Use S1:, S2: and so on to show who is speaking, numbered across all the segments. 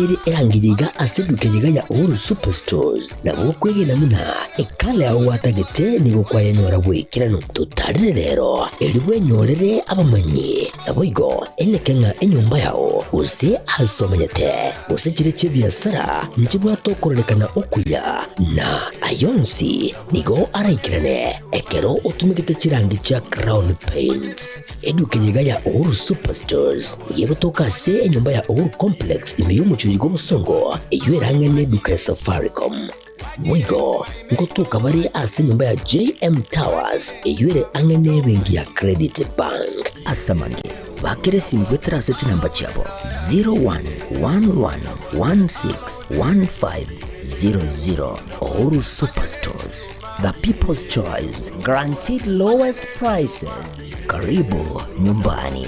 S1: Oiranere erangi eye iga ase eduka eye iga ya Uhuru Superstores. Nabo okwegena buna ekala yao gwatagete nigo kwayenyora goikeranu. Totarire rero, erio bwenyorere abamanyi. Naboigo eneke ng'a enyomba yao, gose aase omenyete, gose chire chi'ebiasara nchibwate okororekana okuya, na ayio onsi nigo araikerane ekero otumegete chirangi chia Crown Paints. Eduka eye iga ya Uhuru Superstores nigo egotoka ase enyomba ya Uhuru Complex ime y'omochie oyo bw'obosongo, eyio erang'ane eduka ya Safaricom. Boigo ngotoka bare ase enyomba ya JM Towers eyio ere ang'e n'ebenki ya Credit Bank. Ase amange, bakera esimu goetera ase chinamba chiabo 0111161500. Uhuru Superstores, the people's choice, guaranteed lowest prices. Karibu nyumbani.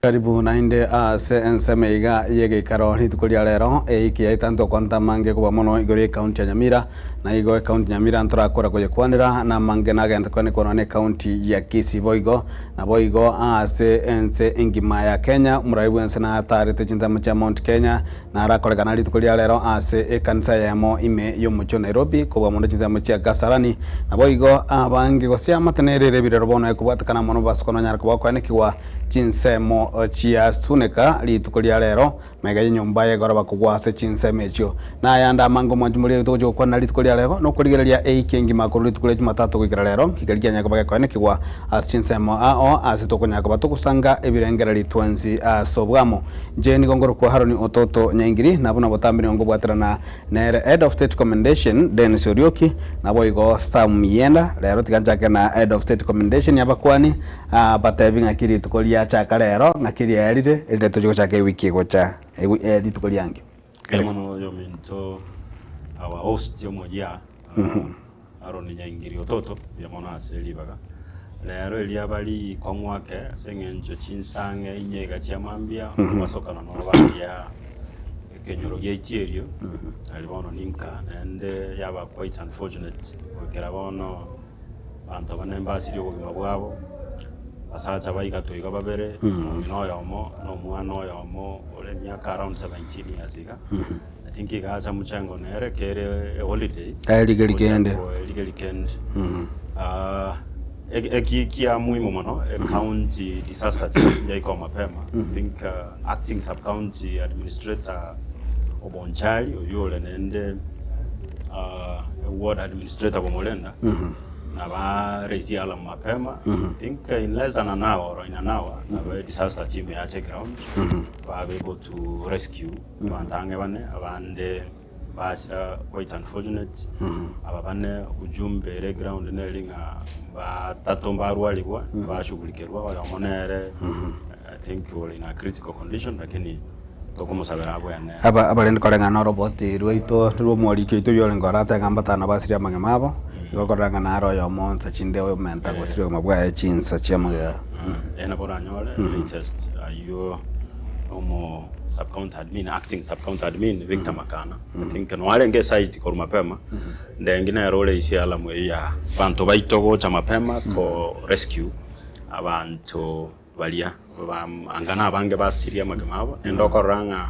S2: Karibu naende ase ensemo iga y'egeikaro rituko ria rero eiki yaito ntokwanete amange koba mono igoro y'ecounty ya Nyamira na igo ecounty Nyamira ntorakora koyekwanera na amange nagente kwenekwa nonya necounty ya Kisii boigo naboigo ase ense engima ya Kenya omorai bwense natarete chinsemo chia Mount Kenya narakorekana rituko ria rero ase ekanisa eyemo ime y'omochie o Nairobi kobua mono chinsemo chia Kasarani naboigo abange gose amate nerire ebirero bono ekobwatekana mono basuko nonyare koba okoenekigwa Chinsemo chia Suneka rituko ria rero, magega y'enyomba y'egoroba kogwa ase chinsemo echio. Na ayande amange omwanchi moria oito ogochia gokwana rituko ria rero, nokorigereria eiki engima korwa rituko ria Jumatatu goikera rero, nkekeri kianyare koba gekoenekigwa ase chinsemo ao ase tokonyara koba togosanga ebirengererio twensi ase obwamo. Inche nigo nkorokwa Haroni Ototo Nyaingiri, na buna botambe nigo nkobwaterana Nere Head of State Commendation, Dennis Orioki, naboigo Sam Miyienda, rero tiga nchake na Head of State Commendation y'abakuani, ah, batebi ng'aki rituko riachaka rero, ng'aki riaerire, erinde tochie gochaka ewiki egocha, ewi eh, rituko riangio.
S3: Mbuya mono oyominto our host omoyia Aaron Nyaingiri Ototo, mbuya mono ase ribaga. Rero eria bari kong'u ake ase eng'encho chinsang'e inye iga chia mambia, obasokana noro baria ekenyoro gia Itierio, aria bono ninka naende yaba quite unfortunate goikera bono abanto bane mbasirie obogima bwabo, abasacha baigatwa iga babere, omong'ina oyomo na omwana oyomo ore emiaka around 17 years iga. I think iga acha mchengo nere kere eholiday
S2: Aye rigeri kende.
S3: rigeri kende Ah, eki kia muhimu mono county disaster team yaikwa mapema I think uh, acting sub county administrator Obonchari oyio ore naende uh, ward administrator Bomorenda naba raise alarm mapema I think in less than an hour or in an hour naba disaster team yacha ground babe able to rescue Abanto ang'e bane, abande basira quite unfortunate, aba bane ujumbe ere ground neri ng'a batato mbarwarigwa, bashughulikerwa, oyomo nere I think ore in a critical condition lakini tokomosabera abwene.
S2: Aba abarende koreng'ana na oroboti rwaito rwa omoriki oito oyio orenge oratoe ng'a mbatano basirie amagima abo, igo okorora ng'a naro oyomo nsa chinde omenta gosiria obogima bwaye chinsa chia magega.
S3: Ere nabo oranyore latest aywo omo Sub county admin, acting sub county admin Victor Makana, I think noo arenge esite korwa mapema, ndengi nere ore ase alarm eyio ya abanto baito gocha mapema ko rescue abanto baria ba anga na abange basirie amagima abo, naende okorora ng'a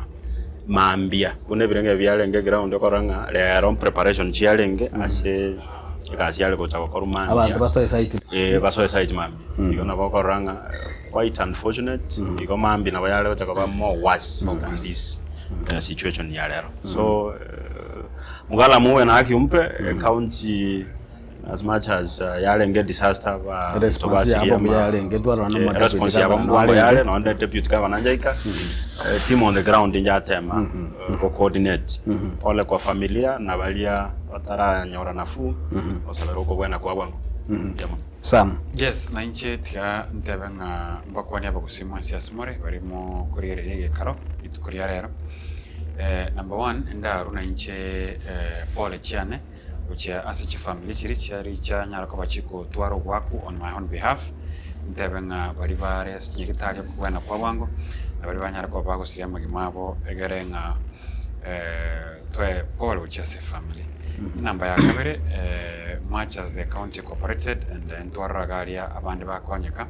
S3: mambia buna ebirenge ebi biarenge ground okorora ng'a rero preparation chiarenge ase egasi yare gocha gokorwa mambia,
S2: Abanto basoe site.
S3: eh basoe site mambia, igo nabo okorora ng'a Quite unfortunate, igo mambia nabo yare gocha koba more worse than this situation ya rero. So, mugala muwe na haki umpe, county As much as yarenge disaster abanto
S2: Response
S3: basirie
S2: yabo mbuya
S3: ama
S2: yarenge, ntwarora na omo deputy
S3: response yabo
S2: governor
S3: mbuya
S2: narenge.
S3: yare nonye deputy governor njaika team on the ground njatema go coordinate pole kwa familia na baria bataranyora nafuu gosabera okobwena kwa bwango. Mbuya mono.
S2: Sam.
S4: Yes, na inche tiga ntebe ng'a mbakwanie abagusii mwensi ase more baria mokorigereria egekaro rituko ria rero. Number one, ndarue na inche pole chiane gochia ase chifamiri chiria chiari chianyara koba chigotwara oboaku on my own behalf, ntebe ng'a baria bare ase chinyagitari okobwena kwa bwango, na baria banyare koba bagosiria amagima abo egere ng'a toe pole gochia ase efamiri. Enamba ya kabere, much as the county cooperated and ntwaroraga aria abande bakonyeka,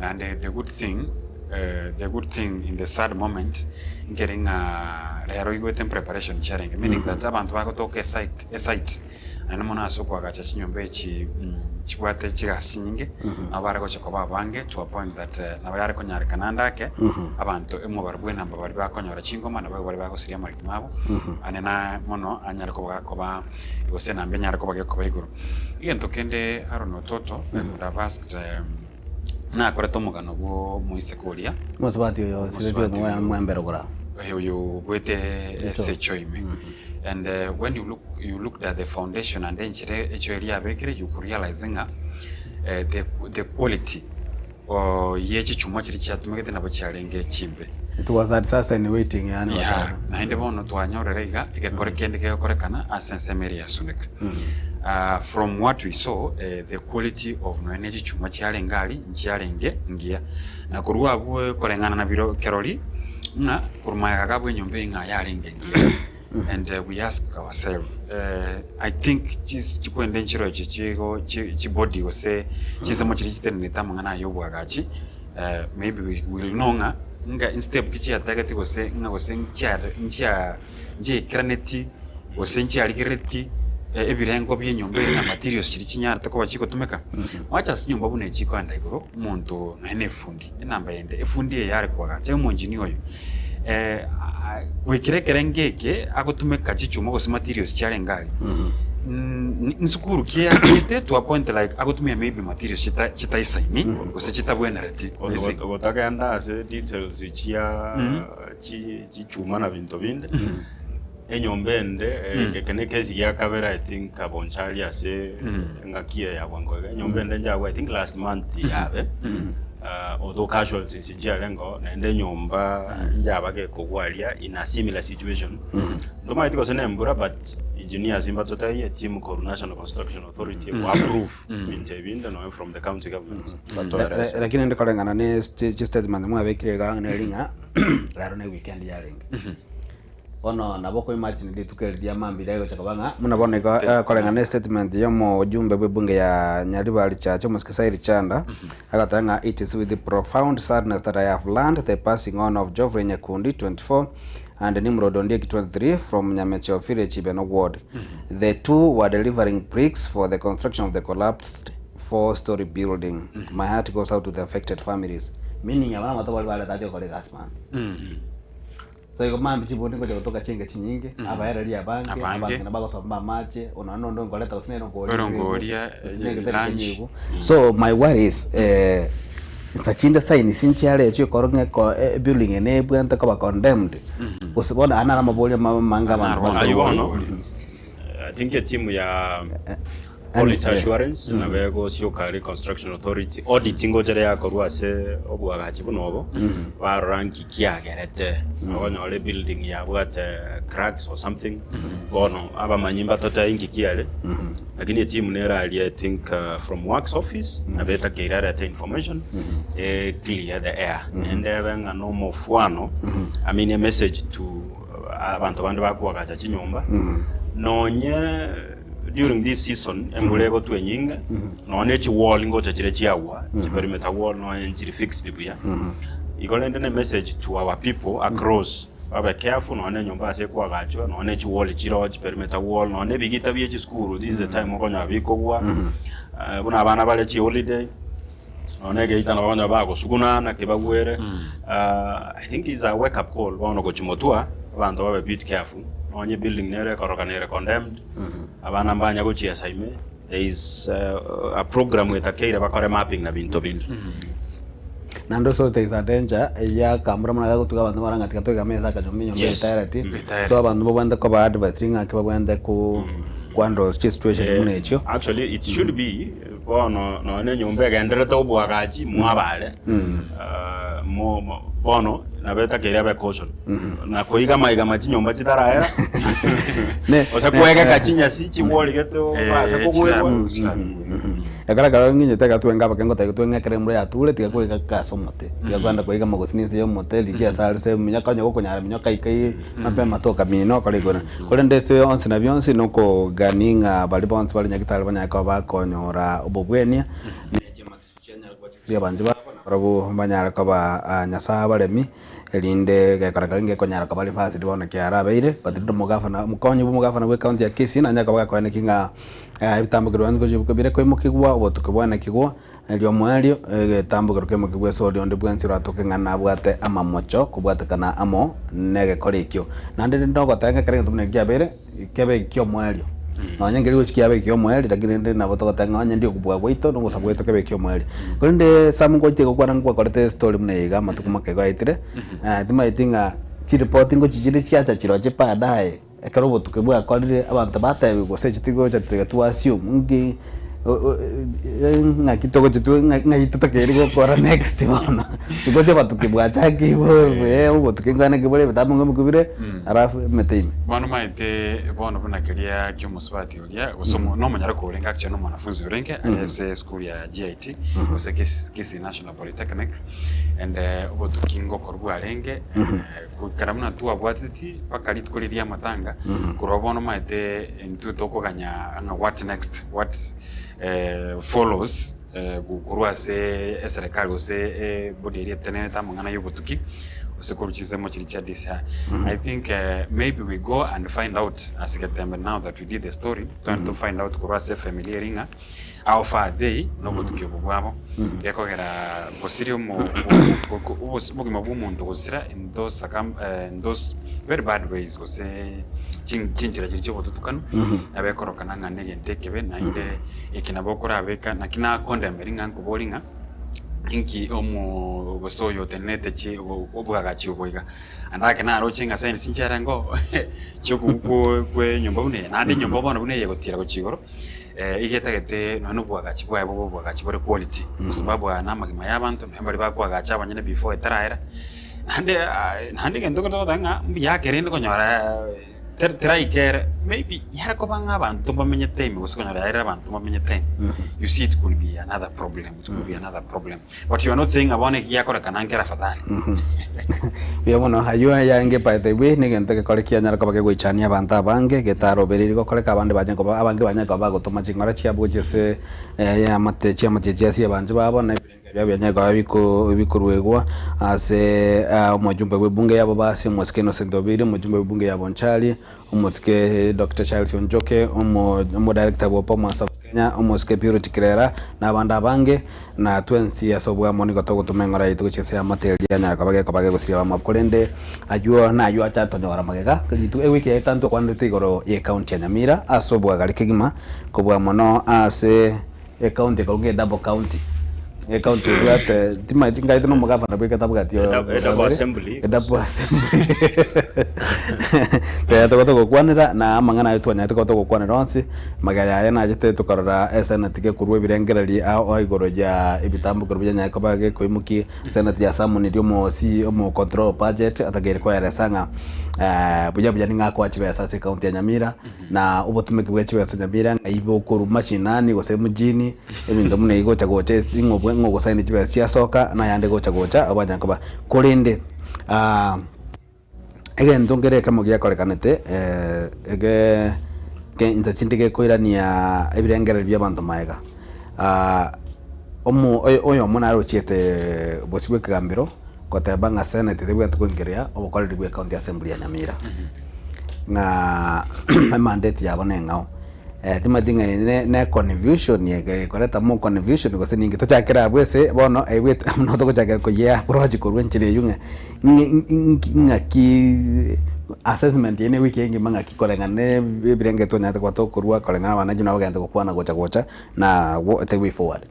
S4: naende the good thing, the good thing in the sad moment, nkeri ng'a rero oigwete preparation chiarenge, meaning that abanto bagotoka esike esite, naende mono ase okoagacha chinyomba echi chibwate chigasi chinyinge, nabo bare gocha koba abange to a point that nabo yare konyarekana ande ake, abanto emobaro bwa enamba baria bakonyora chingoma nabo igo baria bagosiria amariko abo, ane na mono anyare koba gakoba gose enamba enyare koba gekoba igoro. Egento kende Aaron Ototo, I could have asked nakorete omogano bwo omoiseke oria.
S2: Omosubati oyo osiretie
S4: Omosubati oyo.
S2: omwembere korwa.
S4: Oyo ogwete ase echo ime. And when you look you looked at the foundation and enchera echo eria yabekire you could realize ng'a the the quality ye chichuma chiria chiatumegete nabo chiarenge chimbe.
S2: It was a disaster in waiting yaani
S4: Yeah,
S2: bateba.
S4: naende bono twanyorera iga egekore kende kegokorekana ase ensemo eria ya Sunika. From what we saw, the quality of nonya ne chichuma chiarenge aria nchiarenge ngiya. Na korwa abwo koreng'ana na biro kerori ng'a korwa magega iga abwo enyomba eye ng'a yarenge engiya. And we ask ourselves, I think chis chikwenda enchera echi chigo chi chibody gose chinsemo chiria chitenenete amang'ana aya obwagachi, maybe we will know ng'a ng'a instep ki chiatageti gose ng'a gose nchiare nchia nchiaikeraneti gose nchiarigereti ebirengo bia enyomba ere na materials chiria chinyarete koba chigotumeka. Wacha ase chinyomba buna echi chikoenda igoro, omonto nonya na efundi, enamba yende, efundi eye yare koagacha, omoengineer oyo goikera ekerengo eke agotumeka chichuma gose materials chiarenge aria, nsukuru ki eachete to a point like agotumia maybe materials chitaisaini gose chitabwenereti.
S3: Gotagenda ase details chia chichuma na binto binde, enyomba ende, eke ne ekesi gia kabere I think Bonchari ase engaki eye ya bwango iga, enyomba ende nchagwe I think last month yabe, although casualties nchiarengeo, naende enyomba nchaba gekogwa aria in a similar situation, ntomaeti gose na embura but engineers mbatotebie team korwa National Construction Authority go approve ebinto ebinde nonya from the county government batoerese.
S2: Lakini rende koreng'ana ne chistatement mwabekire iga neri ng'a rero ne weekend yarenge. Bono nabo oko imagine rituko eri ria mambia riagocha koba ng'a buna bono igo koreng'ana ne statement ya omojumbe bwe ebunge ya Nyaribari Church omosike Sairi Chanda, agateba ng'a it is with profound sadness that I have learned the passing on of Geoffrey Nyakundi, 24, and Nimrod Ondieki, 23, from Nyamecheo Village, Ibeno Ward. The two were delivering bricks for the construction of the collapsed four-storey building. My heart goes out to the affected families. Meaning aba nabanto baria baretache gokora egasi mambia. So igo mambia chibundi ngocha gotoka chinga chinyinge, abaereri abange,
S4: Abange.
S2: abang'ina bagosomba amache, onye nonde nkoreta gose nere nkoria
S4: Orongoria,
S2: gose nere
S4: eh, lunch.
S2: kenyigo. So my worry is eh, nsa chinde signs nchiare echio ekoro ng'a eko ebuilding eye nebwate koba condemned, gose bono aya naro amaborio amange abanto
S4: Naro
S3: Aywo
S2: bakoboria.
S3: bono, I think etimu ya Quality
S2: NCA.
S3: assurance nabo egosioka Reconstruction Authority audit ngocha ere yakorwa ase oboagachi buna obo barora nki kiagerete okonyora ebuilding yabwate cracks or something bono abamanyi mbatotebi nki kiare lakini etimu nere aria I think from works office nabo etakeire arete information e clear the air naende ebe ng'a na omofwano I mean a message to abanto bande bakoagacha chinyomba nonye during this season embura egotwa enyinge nonya ne chiwall ngocha chire chiagwa chiperimeter wall nonya nchiri fixed buya igo rende ne message to our people across babe careful nonya ne enyomba ase ekoagachwa nonya ne chiwall chiroo chiperimeter wall nonya ne ebigita bie chisukuru this is the time okonyora bikogwa buna abana bare chiholiday Nonya egeita nabo onye bagosuguna naki bagwere I think is a wake up call bono gochia motwe abanto babe bit careful nonye ebuilding nere ekoroka nere condemned abana mbanya gochiesa ime. There is a program etakeire bakore mapping na binto binde.
S2: Naende ase there is a danger ya akambura buna gagotuga abanto barang'a tiga toigame ase akanyomba enyomba
S3: Yes.
S2: etaereti.
S4: Etaereti.
S2: So abanto mbabwenerete koba advised ng'aki babwenerete ko kohandle chisituation buna echio.
S3: Actually it should be bono nonya na enyomba egendererete obwagachi mwabare mo mo bono nabo etakeire abe caution na koigama igama chinyomba chitaraera
S2: Ne-
S3: gose
S2: ne-
S3: kwegeka
S2: eh.
S3: chinyasi chigworigete obase
S4: Eh,
S3: kogwegwa
S4: chirabu, chirabu.
S2: Ekero ekero ng'inyete ekero twenge abake ngotebia tweng'ekere embura yature tiga koigaka ase omote, tiga kogenda koigama gose na inse ya omote rigia ase are ase minyoka onye gokonyara minyoka ika mapema toka mino okore igoro. Korende ase onsi na bionsi nokogani ng'a baria bonsi bare nyagitari banyare koba bakonyora obobwenia, ne chiamate chianyare koba chiria abanto babo nabarabwo banyare koba Nyasaye abaremi, erinde gekora keria ngekonyara koba reversed bono kiarabeire, but rende omogavana omokonyi bwa omogavana bwa ecounty ya Kisii nanyare koba gakoenekia ng'a ebitambokero bionsi gochia bire koimokigwa, obotuko bwanekigwa, erio omoerio egetambokero keimokigwe ase oria onde bwensi oratoke ng'a nabwate amamocho kobwatekana amo negekora ekio. Naende rende nogoteba ng'a ekero egento buna eki kiabeire, kebe ekiomoerio. Nonya nkeri gochia kiabe ekiomoerio, lakini rende nabo togoteba ng'a onye ndi okobua gwaito na ogosaba gwaito kebe ekiomoerio. Korende Sam ngochia gokwana nkwakorete estory buna eye iga amatuko make igo aetire, timaeti ng'a chiripoti ngochi chire chiacha chirochio baadaye, ekero obotuko bwakorire abanto batebiwa gose echi tigocha tiga to assume nki ng'aki togochi twe ng'ai totakeire gokora next bono, because obotuki bwachakigwe obotuki nkwane ki bore ebitambo ng'o bire alafu emete ime.
S4: Bono omanyete bono buna keria kia omosubati oria gose omo nomonyaroko orenge actually nomwanafunzi orenge are ase esukuru ya GIT gose Kis Kisii National Polytechnic and obotuki ngokorwa bwarenge goikera buna twabwateti mpaka rituko riria ria amatanga korwa bono omanyete intwe tokoganya ng'a what next what follows korwa ase eserekari gose ebody eria etenerete amang'ana ya obotuki gose korwa chinsemo chiria chia DCI. I think maybe we go and find out as Getembe now that we did the story togende to find out korwa ase efamiri eria ng'a how far are they na obotuki obo bwabo gekogera gosiria omo obogima bwa omonto gosira in those circum in those very bad ways gose chinchera chiria chia obotutukanu nabo ekorokana ng'a negento ekebe naende eke nabo okorabeka naki nakondemeria ng'a nkoborie ng'a inki omo gose oyo otenenerete chi obwagachi obo iga. Naende ake naroche ng'a signs nchiarenge oo chiokogwa kwa enyomba buna eye, naende enyomba bono buna eye egotiira gochia igoro, iga etagete nonya na obwagachi bwaye bobe obwagachi bore quality, kwa sababu aya na amagima ya abanto, nonya baria bakoagacha abanyene before etaraera, naende naende egento kende togoteba ng'a mbuya ake rende konyora teraika ere, maybe yare koba ng'a abanto mbamenyete ime gose konyora yarire abanto mbamenyete ime, you see it could be another problem, it could be another problem. But you are not saying ng'a bono eki giakorekana nkere afadhali.
S2: Buya mono, ayio yarenge by the way negento gekore kianyara koba kegoichania abanto abange, getarobereiri gokoreka abande banye koba abange banyare koba bagotoma ching'ora chiabo gochia ase eamate chiamate echi ase abanchwa babo na ebirengererio biabo bianyare koba biko bikoruegwa ase omojumbe bwe ebunge yabo basi omosike Innocent Obiri, omojumbe bwe ebunge ya Bonchari, Omosike Doctor Charles Onchoke, omo omodirector bwa Bomas of Kenya, omosike Purity Kirera, na abande abange, na twensi ase obwamo nigo togotoma eng'ora yaito gochia ase eamate eria yanyara koba gekoba gegosiria abamwabo korende aywo naywo acha tonyora magega rituko ewiki yaye etano twakwanerete igoro ye county ya Nyamira ase obwagare kegima kobua mono ase ecounty ekorwa ng'a edouble county ecounty ebwate timanyeti nkaete na omogavana bweka tabwati
S3: Edouble assembly.
S2: Edouble assembly Twanyarete koba togokwanera na amang'ana aye twanyarete koba togokwanera onsi, magega yaye nachete tokarora esenate gekorwa ebirengererio ao igoro ya ebitambokero bianyare koba gekoimokia Senate ya samunirie omo C omo controller of budget atakeire koeresa ng'a buya buya ning'a akoa chibesa ase ecounty ya Nyamira na obotumeki bwe chibesa Nyamira ng'ai bokorwa mashinani gose mjini ebinto buna ebi gocha gocha ase ng'o ng'o ogosaini chibesa chiasoka na ayande gocha gocha abanyare koba. Korende egento nkere ekemo giakorekanete ege ke inche chinde gekoirania ebirengererio bia abanto magega omo oyo oyomo nare ochiete bosio bwa ekegambero goteba ng'a senate tebwenereti koingeria obokoreri bwa ecounty assembly ya Nyamira, ng'a emandate yabo neng'ao. Timanyeti ng'a eye ne ne confusion eke ekoreta more confusion gose ninki, tochakere abwo ase bono ebwete buna togochaka koyia approach korwa enchera eywo ng'a ng'a ng'aki. Assessment yaino ewiki engima ng'aki koreng'ana na ebirenge twanyarete koba tokorua koreng'ana abananchi buna bagente gokwana gocha gocha na the way forward.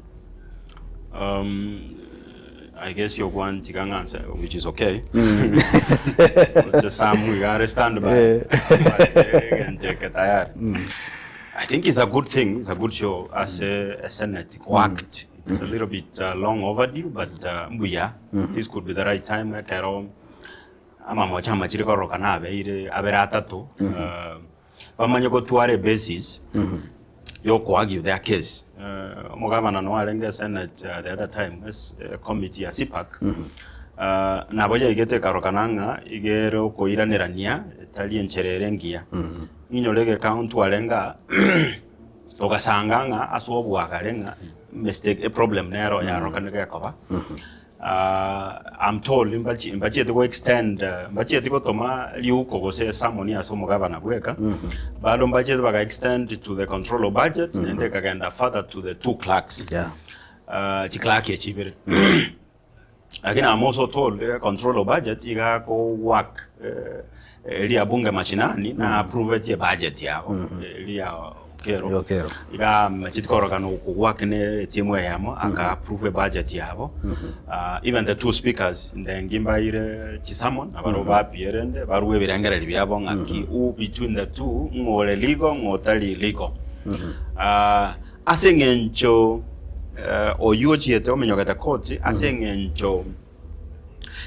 S3: I guess yogwantiga ng'a nse which is okay. Oche Sam iga are stand by. But egento eke tayari. I think it's a good thing, it's a good show as a Senate co-act. It's a little bit long overdue but mbuya. This could be the right time ekero amamocho amachire kororokana abeire abere atato bamanye gotwara ebasis yokoargue their case. Omogabana noo arenge senate the other time as committee ya CPAC nabo yaigete ekarorokana ng'a iga ere okoiranerania etari enchera ere engiya. Inyore egekao ntwarenge aa togasanga ng'a ase obwagare ng'a mistake eproblem nero yarokanire gekoba. I'm told mbachi mbachieti go extend mbachieti gotoma riuko gose esummon ase omogabana bweka, bado mbachieti baga extend to the control of budget naende ekagenda further to the two clerks
S2: Yeah.
S3: Chiclerk echi ibere. Lakini I'm also told control of budget iga ako work eria bunge mashinani na approve budget yabo eria Okero.
S2: Ya Okero.
S3: Iga amacheti korokana okogwake ne etimu eyemo aka approve ebudget yabo. Even the two speakers ndengi mbaire chisamon nabarabwo bapie rende barue ebirengererio biabo ng'aki who between the two ng'o ore legal ng'o otari legal. Ase eng'encho oyio ochiete omenyogete court ase eng'encho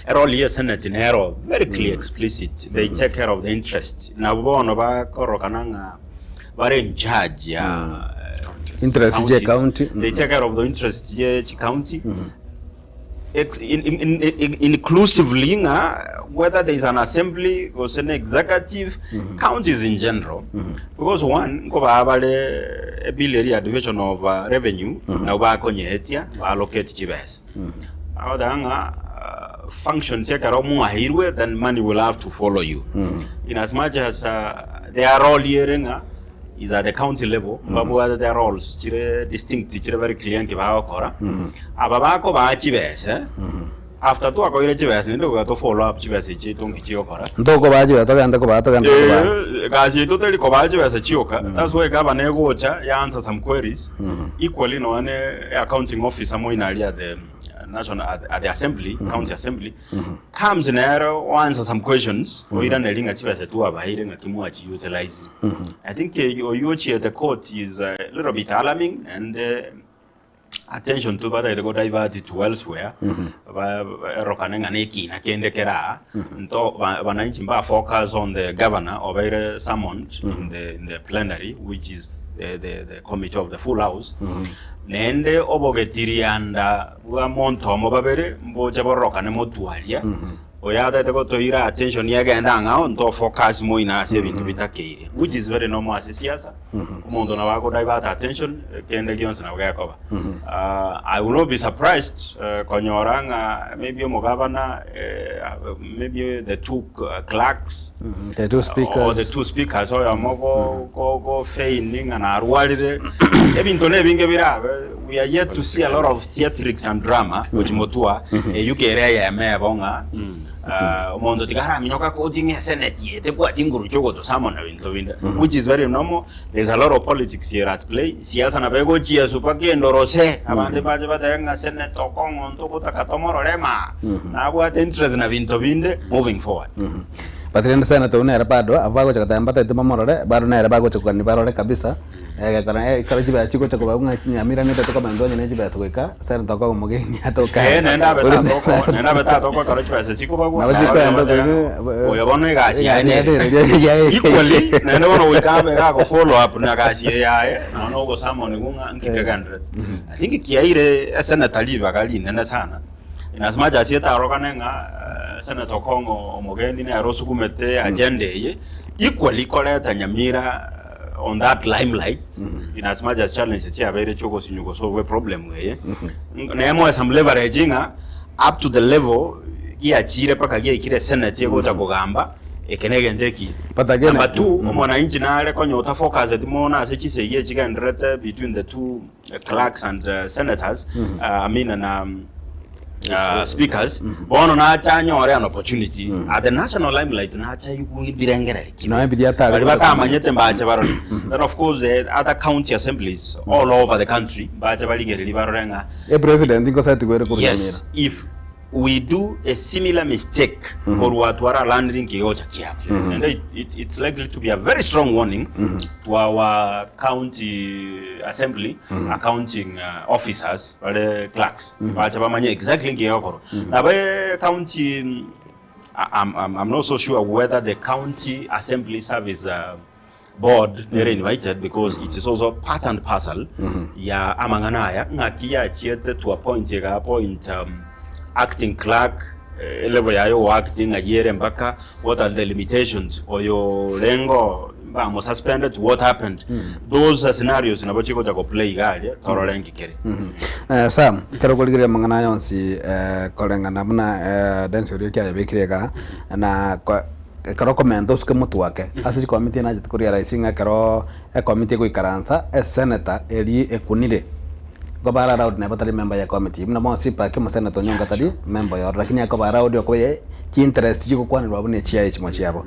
S3: Erole ye senate nero very clear explicit they take care of the interest nabo bono bakorokana ng'a bare in charge ya
S2: Interest je
S3: counties.
S2: county.
S3: They take care of the interest ye chicounty Ex- in, in, in, inclusively ng'a whether there is an assembly gose an executive counties in general because one nkobaa bare ebill eria ya division of revenue nabo bakonyeetia ba allocate chibesa Agoteba ng'a functions ekero mwaeirwe then money will have to follow you. In as much as their role ere ng'a is at the county level, mbabwate their roles chire distinct chire very clear nki bagokora. Aba bakobaa chibese, after twakoire chibese naende goika to follow up chibese echi chiaito nki chigokora.
S2: Ntokobaa chibesa togende kobaa togende kobaa.
S3: Egasi yaito teri kobaa chibesa chioka, that's why gavana egocha ya answer some queries, equally nonya ne accounting officer moino aria at the national at the assembly, county assembly, comes nere o answer some questions, oiraneria ng'a chibesa twabaeire ng'aki mwachi utilize. I think oyio ochiete court is a little bit alarming and attention to batagete go divert to elsewhere ba- ba- erokane ng'a nekina kende kere aa nto ba- wananchi mba focus on the governor obeire summoned in the, in the plenary which is the, the, the committee of the full house naende obogetirianda bwa monto omo babere mboche bororokane motwaria Oyo atagete gotoira attention egende ang'ao nto focus moino ase ebinto bitakeire which is very normal ase siasa omonto nabo ako divert attention kende gionsi nabo gekoba. I will not be surprised konyora ng'a maybe omogabana maybe the two clerks
S2: The two speakers.
S3: or the two speakers oyomo go go go feign ng'a narwarire ebinto na ebinge birabe We are yet to see a lot of theatrics and drama gochi motwa eyio kere eyemo ebo ng'a ah, omonto tiga araminyoka koti ng'a eseneti eye tebwati nguru chi'ogotosamona binto binde which is very normal there is a lot of politics here at play siasa nabo egochiesu mpaka endorose abande bache batebe ng'a senator okong'onto ogotaka tomorore maa nabwate interest na binto binde moving forward.
S2: But rende senator oyio nere bado abwo bagocha goteba mbatagete bamorore bado nere bagocha kogania barore kabisa. Egekora ekero chibesa chigocha koba ng'a Nyamira netete komenta onye ne chibesa goika senator okoba omogeni atoka
S3: Eh, naende abe tatoko naende abe tatoko ekero chibesa chikobagwa
S2: Nabo
S3: naye
S2: chikoenda
S3: babe
S2: korwa-
S3: oyo bono egasi yaye
S2: Egasi yaye
S3: nere.
S2: nere, yaye.
S3: Equally naende bono goika abe gago follow up na gasi eye yaye nonya na ogosamoniwa ng'a nki kegenderete. I think kiaire esenator ribaga rinene sana in as much as etarokane ng'a Senator Okong'o omogeni nere osukumete agenda eye, equally koreta Nyamira on that limelight in as much as challenges chiabeire chiogosinywa gosolve eproblem eye nemoe some leverage ng'a up to the level giachire mpaka giaikire senate egocha kogamba eke na egento ekiya.
S2: But again,
S3: Number two, omwananchi nare konya otafocuseti mono ase chisegi echigendererete between the two clerks and senators, I mean na. Speakers, bono nacha anyore an opportunity at the national limelight nacha aigwe ebirengererio kibe.
S2: Nonya biria atare
S3: Baria
S2: kore
S3: batamanyete mbache barore. Then of course the other county assemblies all over the country mbache barigererie barore ng'a
S2: E president nkosetigwe ere korwa Nyamira.
S3: yes if we do a similar mistake korwa twaralandire nkigocha kiabo. And it, it, it's likely to be a very strong warning to our county assembly accounting officers bare clerks bache bamanye exactly nki gegokorwa. Nabo county I'm, I'm, I'm not so sure whether the county assembly service board nere invited because it is also part and parcel ya amang'ana aya ng'aki yachiete to appoint ega appoint acting clerk level yaye o acting ng'ai ere mpaka what are the limitations oyo rengo mbamo suspended what happened those scenarios nabo chigocha go play iga aria torore nki kere.
S2: Sam, ekero okorigereria amang'ana aya onsi koreng'ana buna Dennis Orio kiayebekire igaa, na ekero okomenta osuke motwe ake ase chikomiti nachete koria rahisi ng'a ekero ekomiti egoikaransa esenator eria ekunire nkoba are allowed neba tari member ye committee buna bono sipa ki omosenator onyonka tari member oye ororo lakini akoba allowed okoba ye chiinterest chigokwanerwa abwo na echiaye chimo chiabo.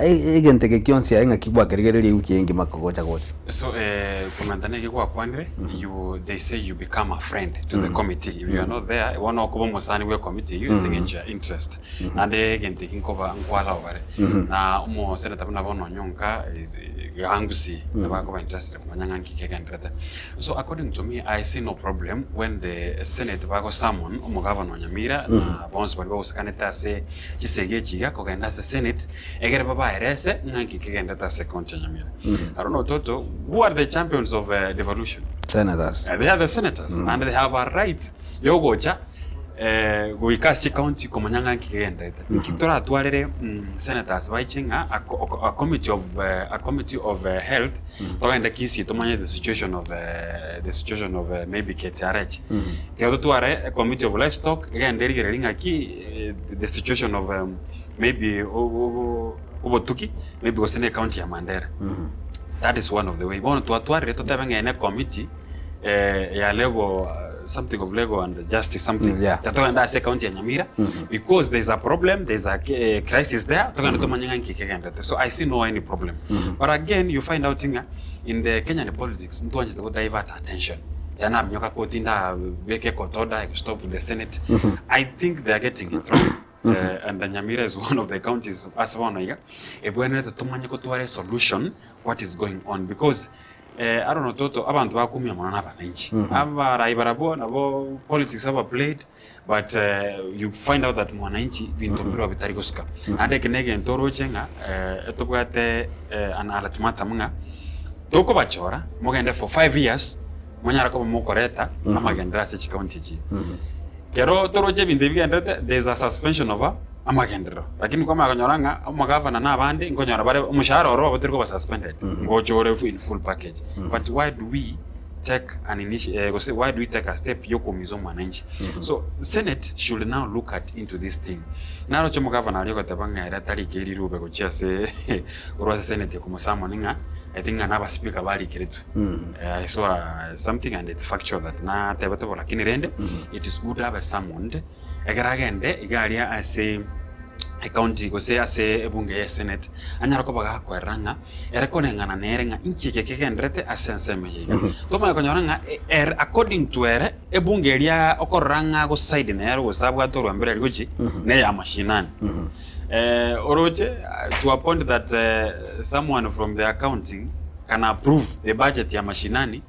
S2: Egento eke gionsi aye ng'aki gwakerigereria ewiki eye engima kogocha gocha?
S4: So komenta neke gwakwanire, you they say you become a friend to the committee if you are not there bono okoba omosani bwe committee eywo ase eng'encho ya interest. Naende egento eki nkoba nkwalao bare na omoseneta buna bono onyonka gangusi nabo akoba interested komanya ng'a nki kegenderete. So according to me I see no problem when the senate bago summon omogavana o Nyamira na bonsi baria bagosekanete ase chisegi echi iga kogenda ase senate egere babaerese ng'a nki kegenderete ase county ya Nyamira. Aro Ototo who are the champions of devolution?
S2: Senators.
S4: They are the senators and they have a right yogocha goika ase chicounty komanya ng'a nki kegenderete. Nki toratwarere senators baiche ng'a a committee of a committee of health togende Kisii tomanye the situation of the situation of maybe KTRH. Ekero totware a committee of livestock egende erigererie ng'aki the situation of maybe obotuki maybe gose na ecounty ya Mandera. That is one of the way. Bono twatwarire totebe ng'a eye ne committee ya legal something of legal and justice something
S2: Yeah.
S4: togende ase ecounty ya Nyamira because there is a problem there is a crisis there togende tomanye ng'a nki kegenderete so I see no any problem but again you find out ng'a in the Kenyan politics ntwanchete go divert attention yaani naminyoka kotinda beka ecourt order stop the senate I think they are getting it wrong and Nyamira is one of the counties ase bono iga ebwenerete tomanye gotwara esolution what is going on because Aro nototo abanto bakumia mono na abananchi. Abarai barabwo nabo politics aba played but you find out that mwananchi binto mbirobio bitari gosuka. Naende eke na egento oroche ng'a etobwate an ultimatum ng'a tokobachora mogende for 5 years monyare koba mokoreta amagenderero ase chicounty echi. Kero toroche ebinto ebi bigendererete there is a suspension of amagenderero lakini kwamanya konyora ng'a omogavana na abande nkonyora bare omoshahara oro obo tori koba suspended ngocha ore in full package but why do we take an initi gose why do we take a step yokoumisa omwananchi so senate should now look at into this thing naroche omogavana aria ogoteba ng'a ere tarikeiri rirube gochia ase korwa ase senate ekomosummon ng'a I think ng'a na abaspeaker barikeretwe I saw something and it's factual that natebete bo lakini rende it is good abe summoned ekero agende iga aria ase ecounty gose ase ebunge ya esenate anyare koba gakoerera ng'a ere koreng'ana nere ng'a inki eke kegenderete ase ensemo eye iga. Tomanye konyora ng'a ere according to ere ebunge eria okorora ng'a agoside nere gose abwate orwambere aria gochia neya mashinani. Oroche to a point that someone from the accounting can approve the budget ya mashinani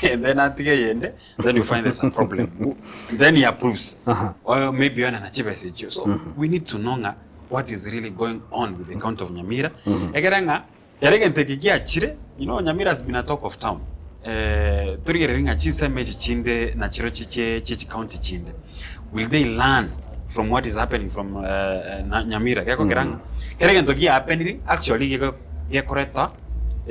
S4: and then atige eyende then you find there's a problem then he approves or maybe one na chibesa echio so we need to know ng'a what is really going on with the county of Nyamira ekere ng'a kere egento eke giachire you know Nyamira has been a talk of town torigererie ng'a chinsemo echi chinde nachiro chiche chie chicounty chinde will they learn from what is happening from Nyamira gekogera ng'a kere egento gia happeniri actually gekoreta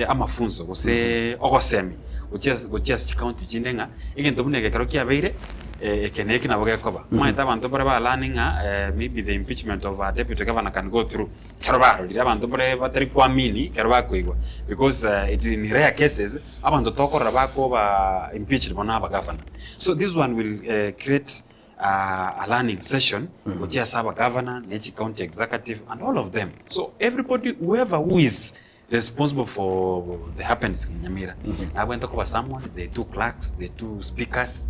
S4: amafunso gose ogosemia gochia ase gochia ase chicounty chinde ng'a egento buna eke ekero kiabeire eke na eke nabo gekoba. Omanyete abanto mbare ba learn ng'a maybe the impeachment of a deputy governor can go through ekero barorire abanto mbare batari kuamini ekero bakoigwa because it in rare cases abanto tokorora bakoba impeached mono abagavana. So this one will create. a learning session gochia ase abagavana ne chi county executive and all of them. So everybody whoever who is responsible for the happenings in Nyamira nabwenerete koba someone, the two clerks, the two speakers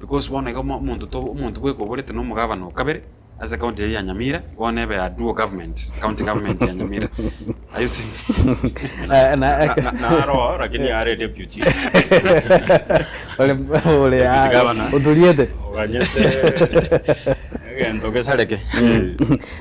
S4: because bono iga omonto to omonto bweka oborete na omogavana o kabere ase county eyio ya Nyamira bono ebe a dual government, county government ya Nyamira. Are you seeing?
S2: Eh, na-
S3: Na- naro lakini are deputy
S2: Ore- ore
S3: Deputy governor.
S2: oturiete
S3: oganyete egento gesareke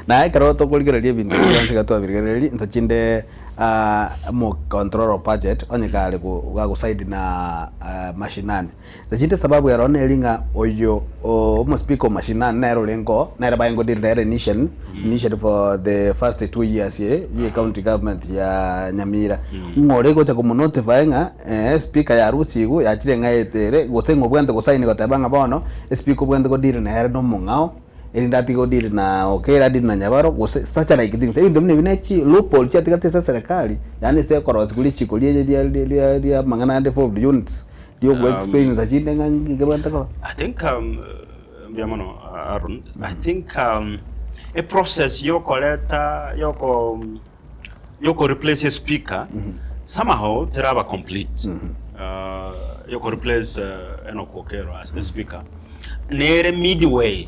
S2: na ekero tokorigereria ebinto ebi bionsi iga twabirigereria inse chinde ah, omo control of budget onye kare go gagosaidi na ah, mashinani inse chinde sababu ero neri ng'a oyo omo speaker o mashinani nere orenge oo nere baye ngodeal nere initially initially for the first 2 years ye ye county government ya Nyamira ng'a ore gocha komonotify ng'a speaker yarusigwe yachire ng'a etere gose ng'a obwenerete gosaini goteba ng'a bono espeaker obwenerete godeal nere na omong'ao erinde atige godeal na Okello adeal na Nyabaro gose such like things. Ebinto buna ebi ne chi loophole chiatigete ase eserekari yaani ase ekorosia richiko rie ria ria ria amang'ana ande devolved units ria ogo explain chinde ng'a nki kebwenerete koba.
S3: I think mbuya mono Aaron. I think a process yokoreta yoko yoko replace a speaker somehow teraba complete. Yoko replace Enoch Okello as the speaker nere midway.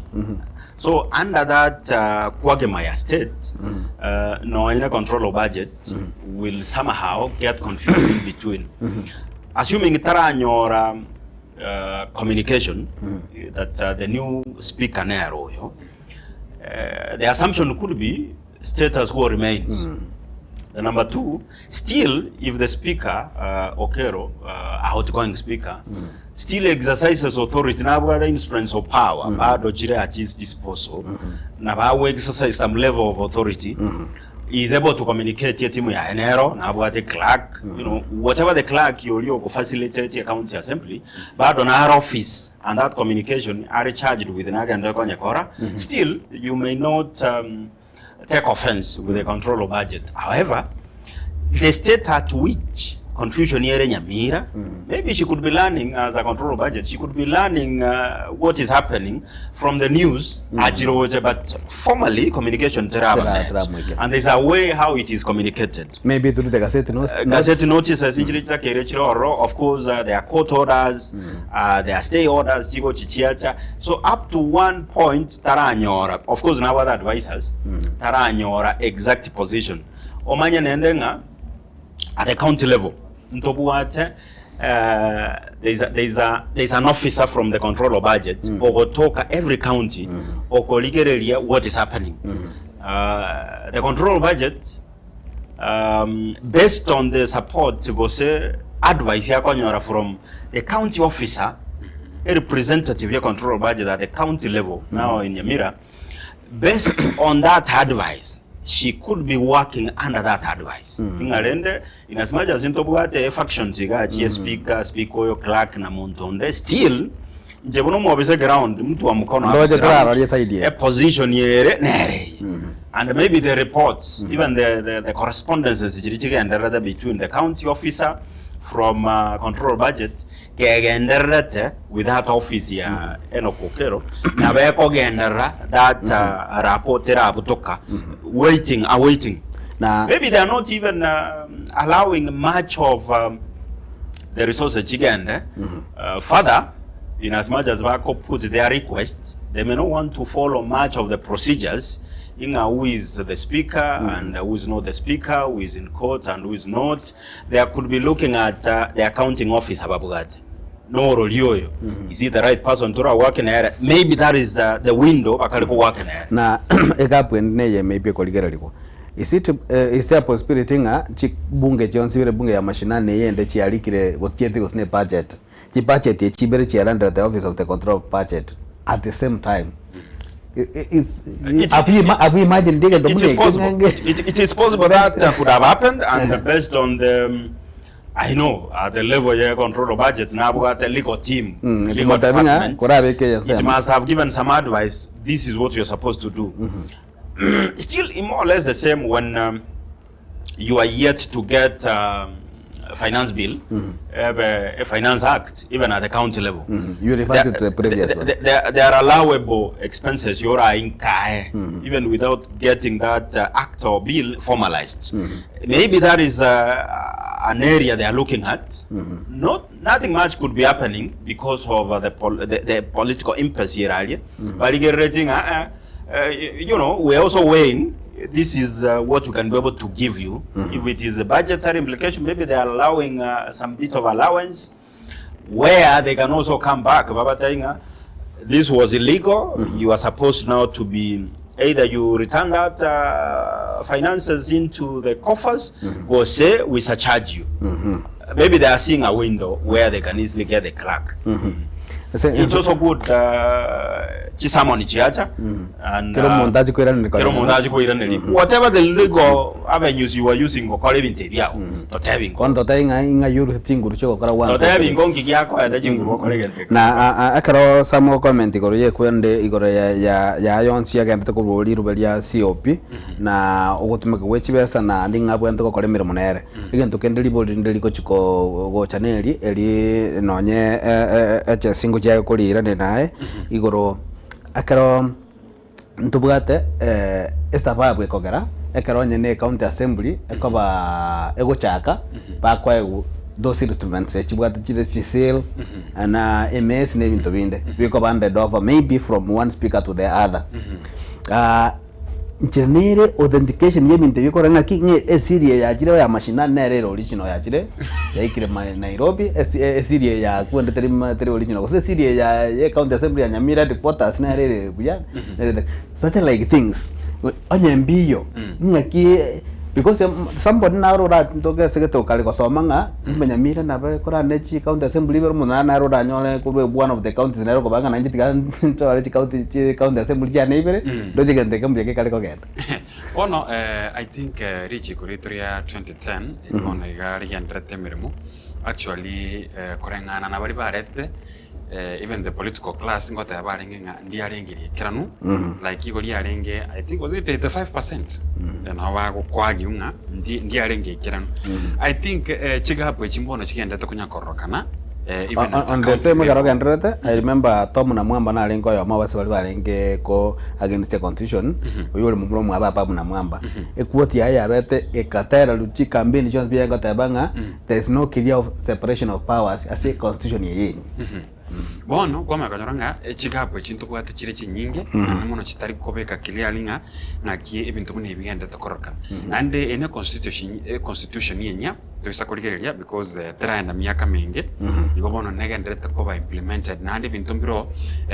S3: So under that quagmire state nonya control of budget will somehow get confused in between. Assuming taranyora communication that the new speaker nere oyo, the assumption could be status quo remains. The number two, still if the speaker Okello, outgoing speaker, still exercises authority nabwate instruments of power bado chire at his disposal na bawe exercise some level of authority, he is able to communicate ye timu ya nero nabwate clerk, whatever the clerk yori facilitate a county assembly bado na office and that communication are charged with nagenda konyekora. Still you may not take offense with the control of budget. However, the state at which confusion here Nyamira, maybe she could be learning as a control of budget, she could be learning what is happening from the news, achiroche, but formally communication teraba met.
S2: Tera mwike.
S3: And there's a way how it is communicated.
S2: Maybe through the gazette notes.
S3: Gazette notices inchire chitakere chiroro. Of course, there are court orders, there are stay orders chigo chichiacha. So up to one point taranyora, of course now other advisors taranyora exact position omanye nende ng'a at the county level ntobwate there's an officer from the control of budget ogotoka every county okorigereria what is happening. The control of budget, based on the support gose advice yakonyora from the county officer, a representative ya control of budget at the county level now in Nyamira, based on that advice she could be working under that advice. Ing'arende in as much as ntobwate factions iga chie speaker, speaker oyo, clerk na muntu onde, still nje buno mwobise ground mtu wa mkono
S2: Ndoje
S3: hapo ground,
S2: turaroria side ye.
S3: A position yere nere and maybe the reports, even the correspondences chiri chigendererete between the county officer from control budget kegendererete with that office ya Enoch Okello na bekogenderera that rapport erabutoka waiting, awaiting.
S2: Na
S3: Maybe they are not even allowing much of the resources chigende further. In as much as bako put their request, they may not want to follow much of the procedures inga who is the speaker and who is not the speaker, who is in court and who is not. They could be looking at the accounting office ababugate noro lioyo, is he the right person to work in area? Maybe that is the window bakali ku work in area.
S2: Na ekapu neye maybe korigererigwa, is it is there a possibility ng'a chibunge chionsi bire bunge ya mashinani yende chiarikire gosichieti gosine budget chibudget echibere chiarandera the office of the control of budget at the same time? It's have you imagined
S3: It is possible. It is possible that could have happened, and based on the, I know at the level ya control of budget now got a legal team, legal
S2: Ekumatabinga,
S3: department.
S2: korabeke
S3: It
S2: yasema.
S3: must have given some advice. This is what you're supposed to do. Still, in more or less the same when you are yet to get. finance bill ebe a finance act even at the county level.
S2: You referred to the previous one.
S3: There are allowable expenses yorainkae even without getting that act or bill formalized. Maybe that is an area they are looking at. Not nothing much could be happening because of the political impasse ere aria. Barigereretie ng'a eh, we are also weighing this is what we can be able to give you. If it is a budgetary implication, maybe they are allowing some bit of allowance where they can also come back. Babatebie ng'a this was illegal, you are supposed now to be either you return that finances into the coffers gose we surcharge you. Maybe they are seeing a window where they can easily get the crack. It's also good chisamoni chiacha and
S2: Kera omonto ache koiraneria
S3: kera omonto ache koiraneria whatever the legal avenues you are using gokora ebinto ebi ago totebi ingo
S2: Bono totebi ng'a ing'a yoruse chinguru chiogokora one two
S3: totebi
S2: three.
S3: ingo nki giakoete chinguru gokora egento eke.
S2: Na ekero Sam ogokomenta igoro y'ekwende igoro ya ya ya yonsi agendete korwa riruba ria COP na ogotumeka gwe chibesa naende ng'a abwenerete gokora emeremo nere. Egento kende ribori rinde rigochi gocha neri, eri nonye echesingo chiaye koriirania naye, igoro ekero ntobwate esababu ekogera, ekero onye ne ecounty assembly ekoba egochaka, bakoegwa those instruments echibwate chire chiseal, na emesi na ebinto binde, bikoba handed over maybe from one speaker to the other. Inche nere authentication y'ebinto ebi ekore ng'aki, ng'a esiri eye yachire ya mashinani nere ere original yachire yaikire ma Nairobi, esi esiri eye yakwo ende teri ma teri original gose esiri eye ya ya ecounty assembly ya Nyamira headquarters nere ere buya, nere ete such like things. Onye mbiyo, ng'aki because somebody naro oratoke ase egete okare gosoma ng'a kumbe Nyamira nabo ekorane chi county assembly ibere omonto naro naro oranyore korwa one of the counties nere okobanga ng'a nainche tiga nchore chicounty chi county assembly chiane ibere, ndoche egento eke mbuya gekare kogenda.
S4: Bono I think richiko riaito ria 2010 eri bono iga rigenderete emeremo actually koreng'ana na baria baretete even the political class ngoteba barenge ng'a ndiarenge riikeranu like igo riarenge I think was it 85% nabo bagokoargue ng'a ndi ndiarenge ikeranu. I think chigapu echi mbono chigenderete konya kororokana even
S2: On,
S4: at
S2: on the
S4: county
S2: same ekero
S4: level.
S2: ogendererete, I remember Tom Namwamba narenge oyomo ase baria barenge ko against the constitution, oywo ore momura omwabo Ababu Namwamba. Equote yaye yabete ekatera chicampaign chionsi pi egoteba ng'a There is no clear of separation of powers ase constitution eye yenyu.
S4: Bono kwamanya konyora ng'a echigapu echi ntobwate chire chinyinge naende mono chitari kobeka clearly ng'a ng'aki ebinto buna ebi bigenderete korokana. Naende eye ne constitution econstitution enyia toisa korigereria because teraenda miaka menge igo bono negenderete koba implemented naende ebinto mbiroo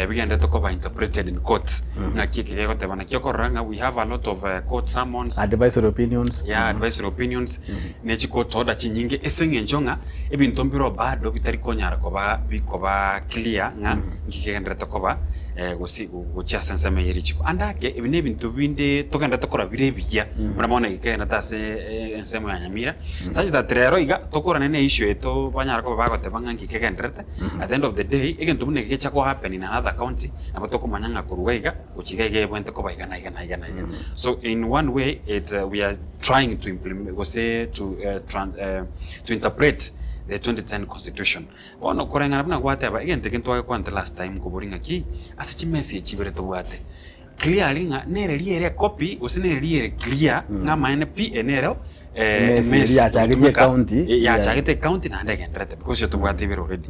S4: bigenderete koba interpreted in court ng'aki eke gegoteba naki okorora ng'a we have a lot of court summons
S2: Advisory opinions.
S4: yeah advisory opinions ne chikotoda chinyinge ase eng'encho ng'a ebinto mbireo bado bitari konyara koba bikoba clear ng'a nki kegenderete koba gose gochia ase ensemo eye richiko. Ande ake ebi na ebinto binde togenderete korora bire ebiya buna bono eke kegenderete ase ensemo ya Nyamira such that rero iga tokorane na issue eye banyare koba bagoteba ng'a nki kegenderete at the end of the day egento buna eke gecha ko happen in another county nabo tokomanya ng'a korwa iga gochia iga iga ebwenerete koba iga na iga na iga na iga. So in one way it we are trying to implement gose to to interpret the 2010 constitution. Bono koreng'ana buna gwateba egento eke ntwagekwanete last time nkoboria ng'aki ase chimesa echi ibere tobwate clearly ng'a nere riere ecopy gose nere riere clear ng'a amaene pi eye nero
S2: Emesa eria yachagete
S4: egotumeka,
S2: ecounty,
S4: yachagete ecounty naende egenderete because eye tobwate ibere already.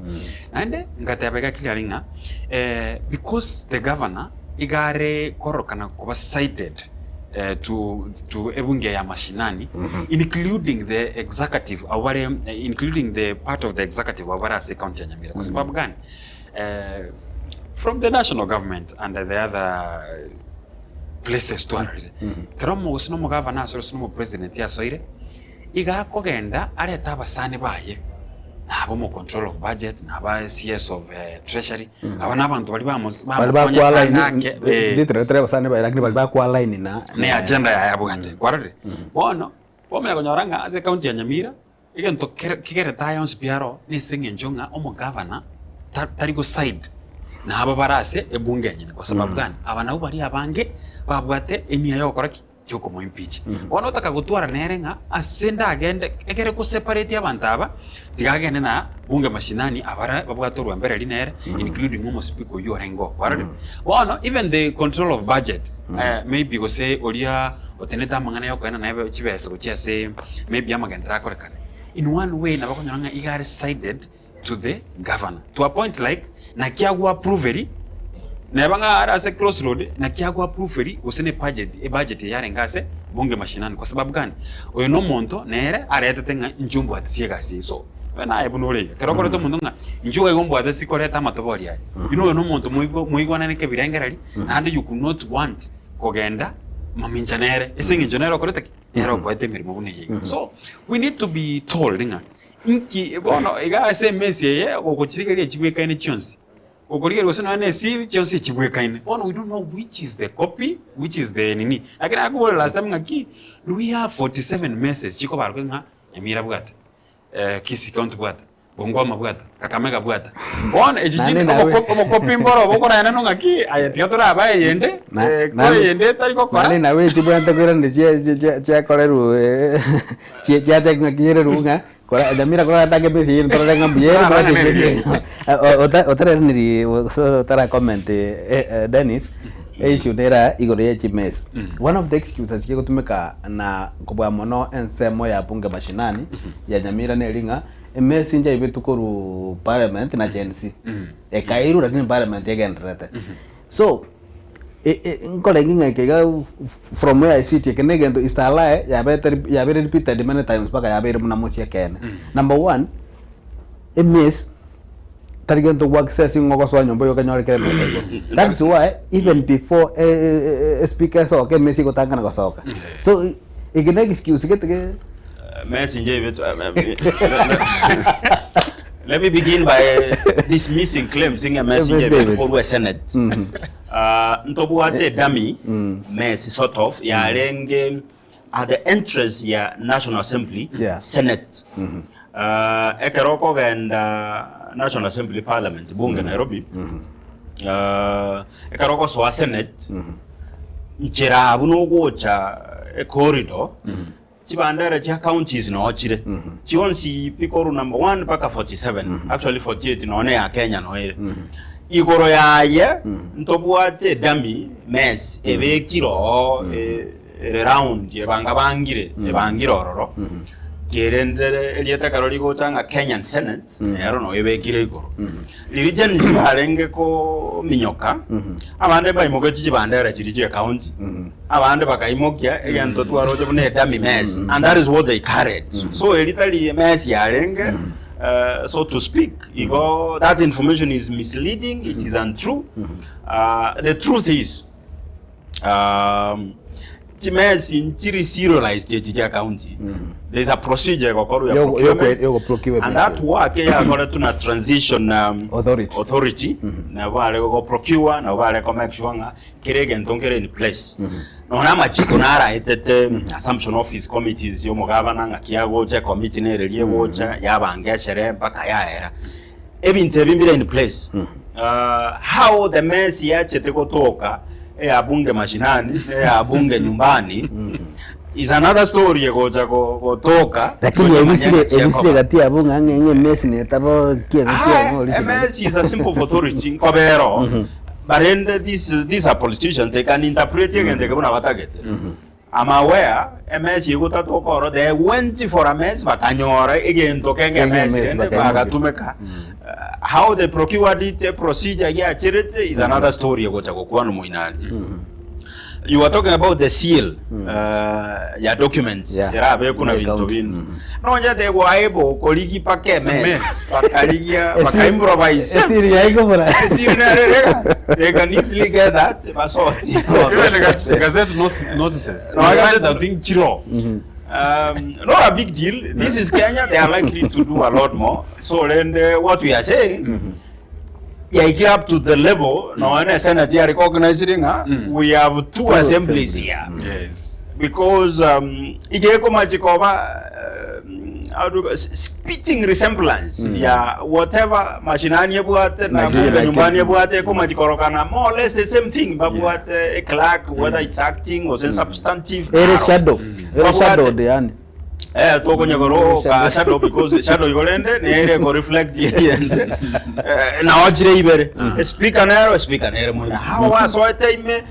S4: Naende ngateba iga clearly ng'a because the governor iga are korokana koba sided to to ebunge ya mashinani including the executive abwo bare including the part of the executive abwo bare ase ecounty ya Nyamira kwa sababu gani? From the national government and the other places twarorire ekero gose na omogavana asore gose na omopresident asoire iga akogenda arete abasani baye na aba omocontroller of budget na aba CS of treasury aba na abanto baria bamos
S2: Bari
S4: bamokonyete
S2: bakwa line
S4: ang'ake eh.
S2: nditire tore abasani baye lakini bari bakwa line na
S4: ne agenda yaye abwate kwarorire bono kwamanya konyora ng'a ase ecounty ya Nyamira egento kere kegerete aya onsi pi aro nese eng'encho ng'a omogavana ta tari go side na aba bare ase ebunge enyene kwa sababu gani aba nabwo baria abange babwate enia ya gokora ki. Giokomoimpeach. Bono otaka gotwara nere ng'a ase ndagende ekere ko separate abanto aba, tiga agende na bunge mashinani abare babwate orwembereri nere including omospeaker oyio orenge oo. Kwarorire? Bono even the control of budget maybe gose oria otenete amang'ana ya okoenana ebe chibesa gochia ase maybe amagenderero akorekane, in one way nabo okonyora ng'a iga are sided to the governor to a point like naki agwo approveri neba ng'a are ase cross road naki agwo approveri gose ne budget ebudget eye yarenge ase bunge mashinani kwa sababu gani oyo na omonto nere aretete ng'a inche ombwatisi egasi eye so oyo naye buna ore iga ekero okoreta omonto ng'a inche iga ombwatisi koreta amatobori aya you know oyo na omonto moigwa moigwanane kebirengereri naende you could not want kogenda mamincha nere ase eng'encho nere okorete ki nere okoete emeremo buna eye iga so we need to be told ng'a Inki bono iga ase emesa eye gogochirigereria chibwekaine chionsi? Gokorigereria gose nonya ne esiri, chionsi echibwekaine. Bono we don't know which is the copy, which is the nini. Lakini nakoboria last time ng'aki, do we have 47 messes chikobaroka ng'a Nyamira bwata, Kisii county bwata, Bungoma bwata, Kakamega bwata. Bono echi chinde
S2: Naende nawe-
S4: obokopi obokopi mboro obokorana no ng'aki aye tiga torabae eyende,
S2: Na-
S4: ko
S2: naende-
S4: eyende etari gokora.
S2: Naende nawe chibwate koiraneria chia- chia- chia- chiakorerwa chiacha ng'aki yererwa ng'a kora Nyamira korora emesa eywo torore ng'a mbuya ere
S4: Torarang'ana ere.
S2: Otareraneri gose otara comment Dennis, issue nere igoro ye chimesa. One of the excuses chigotumeka na kobua mono ensemo ya bunge mashinani ya Nyamira neri ng'a emesa inche yaibetwe korwa parliament na Gen Z. Ekairwa lakini parliament egendererete. So nkorenge ng'a eke iga from where I sit eke na egento is a lie yabete yabeire repeated many times mpaka yabeire buna mosie ekeene. Number one, emesa tari gento gwa access ng'a ogosoa nyomba oyo okonyore kere emesa igoro. That is why even before espeaker esoke emesa egotang'ana gosoka. So eke na excuse gete ge.
S3: Messenger ebetwa Let me begin by dismissing claims ng'a messenger ebetwa korwa esenate. Ah, ntobwate edummy mess sort of yarenge at the entrance ya National Assembly
S2: Yeah.
S3: Senate. Ah, ekero okogenda National Assembly Parliament bunge Nairobi ah, ekero ogosoa Senate nchera abwo nogocha ecorridor Chibandera chia counties noo chire chionsi pi korwa number 1 mpaka 47 actually 48 noo ne ya Kenya noo ere igoro yaye ntobwate edummy mess ebekire oo ere round ebangabangire ebangire ororo kerendere erieta ekero rigocha ng'a Kenyan Senate nero noo ebekire igoro. Riria Gen Z barenge kominyoka, abande mbaimoketie chibandera chiria chia county, abande bakaimokia egento twaroche buna edummy mess, and that is what they carried. So eri tari mess yarenge, so to speak, igo that information is misleading, it is untrue. The truth is, Chimesi nchiri serialized echi chia county. There is a procedure egokorwa ya procurement
S2: Yogo procure
S3: and that work eyakoretwe na transition
S2: Authority.
S3: authority nabo bare go procure nabo bare ko make sure ng'a kera egento nkere in place. Nonya amachiko naraetete assumption office committees ya omogabana ng'aki agocha ecommittee nere eria egocha yabanga eshere mpaka yaera. Ebinto ebi mbire in place. How the mess yachete gotoka eya bunge mashinani eya bunge nyumbani is another story egocha gotoka.
S2: Lakini
S3: gocha
S2: ebisire
S3: manya naki
S2: ebisire
S3: ekoba.
S2: gati yabo ng'a ng'a ng'a emesi netabo kieng'o kieng'o
S3: Ah,
S2: original.
S3: MS is a simple authority nkobera oo. But rende this, these are politicians, they can interpret egento eke buna batagete. I'm aware emesi egotatoka oro they went for a mess bakanyora egento kenge
S2: Kenge
S3: emesi
S2: emesi
S3: rende
S2: bakaimokia.
S3: bagatumeka Uh, how they procured it a procedure giacherete is another story egocha gokwana moinani you are talking about the seal ya documents
S2: Yeah.
S3: erabeku na
S2: Yeah,
S3: binto
S2: account.
S3: binde nonye tegwaibo korigi paka emesi bakarigia bakaimprovise
S2: Esiri yaikobora.
S3: Esiri nere rega they can easily get that basoti
S4: Even the gazette notices.
S3: No,
S4: No,
S3: gazette-
S4: gazette, I think chiro.
S3: Not a big deal. This is Kenya. They are likely to do a lot more. So then, what we are saying, yaikire up to the level nonya ne senate ya recognizing ng'a we have two assemblies here
S4: Yes.
S3: because igekomachi koba.
S5: how do you, spitting resemblance ya whatever mashinani ebwate na
S2: Naki-
S5: bunge
S2: naki-
S5: nyumbani ebwate ekomachikorokana more or less the same thing babwate a clerk whether it's acting or substantive
S2: Ere
S5: naro.
S2: shadow. Ere
S5: Babwate-
S2: shadowed yani.
S5: Eh, tokonyegoro ka shadow because shadow igo rende nere ko reflect yende eh, nawachire ibere speaker nero speaker nere moina how wasoete ime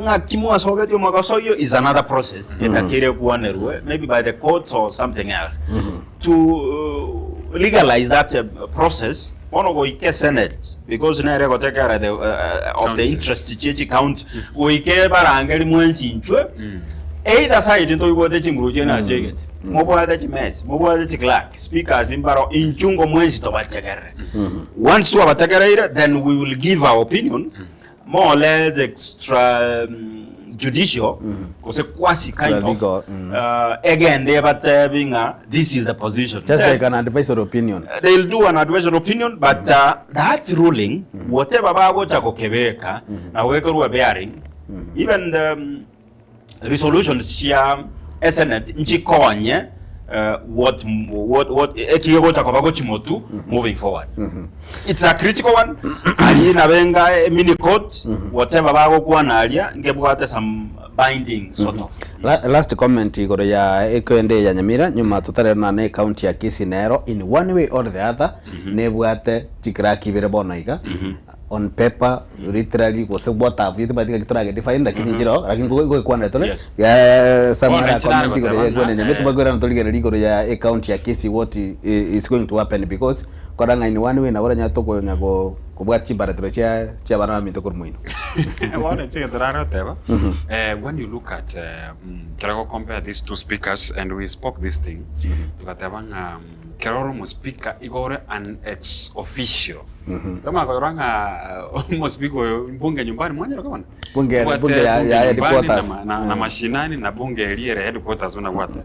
S5: ng'aki mwasogetie omwaka oyo is another process etakire kuanerwe maybe by the court or something else to legalize that process bono goike senate because nere gotekera the of the
S4: Counties.
S5: interest chichi count goike barangeri mwensi inchwe either side ntoigwete chinguru chiene ase egete mobwate chimesi mobwate chiclerk speakers imbaro inchungo mwensi tobategerere once twabategereire then we will give our opinion more or less extra judicial gose quasi kind of
S2: Extra-legal,
S5: egende batebi ng'a this is the position.
S2: Just
S5: Then-
S2: like an advisory opinion.
S5: They'll do an advisory opinion but that ruling whatever bagocha kokebeka na gwekerwa bearing even the resolutions cia senate nchikonye what ekigocha koba gochimotu moving forward. It's a critical one ali nabenga mini court whatever bagokwana aria ngebwate some binding sort of.
S2: Last comment igoro ya ekwende ya Nyamira nyuma tutarena na county ya Kisii nero in one way or the other nebwate chiclerk ibere bono iga on paper literally gose what have you batika kitorage define lakini njiro lakini go kwana tole ya samara
S4: Bona, chinaro
S2: comment igoro ya
S4: goteba,
S2: kwene Nyamira tubagwera toligere igoro ya county ya Kisii what is going to happen because koranga in one way na bora nyato nyago kubwa chibaratiro chia chia bana minto kurmuino.
S4: One thing that I wrote, when you look at uh, compare these two speakers, and we spoke this thing, tukateba nga keroro mo speaker igore an ex officio. Kama koranga mo speaker bunge nyumbani mwanyero kama
S2: Bunge ya headquarters
S4: na mashinani na bunge eliere headquarters unabwate.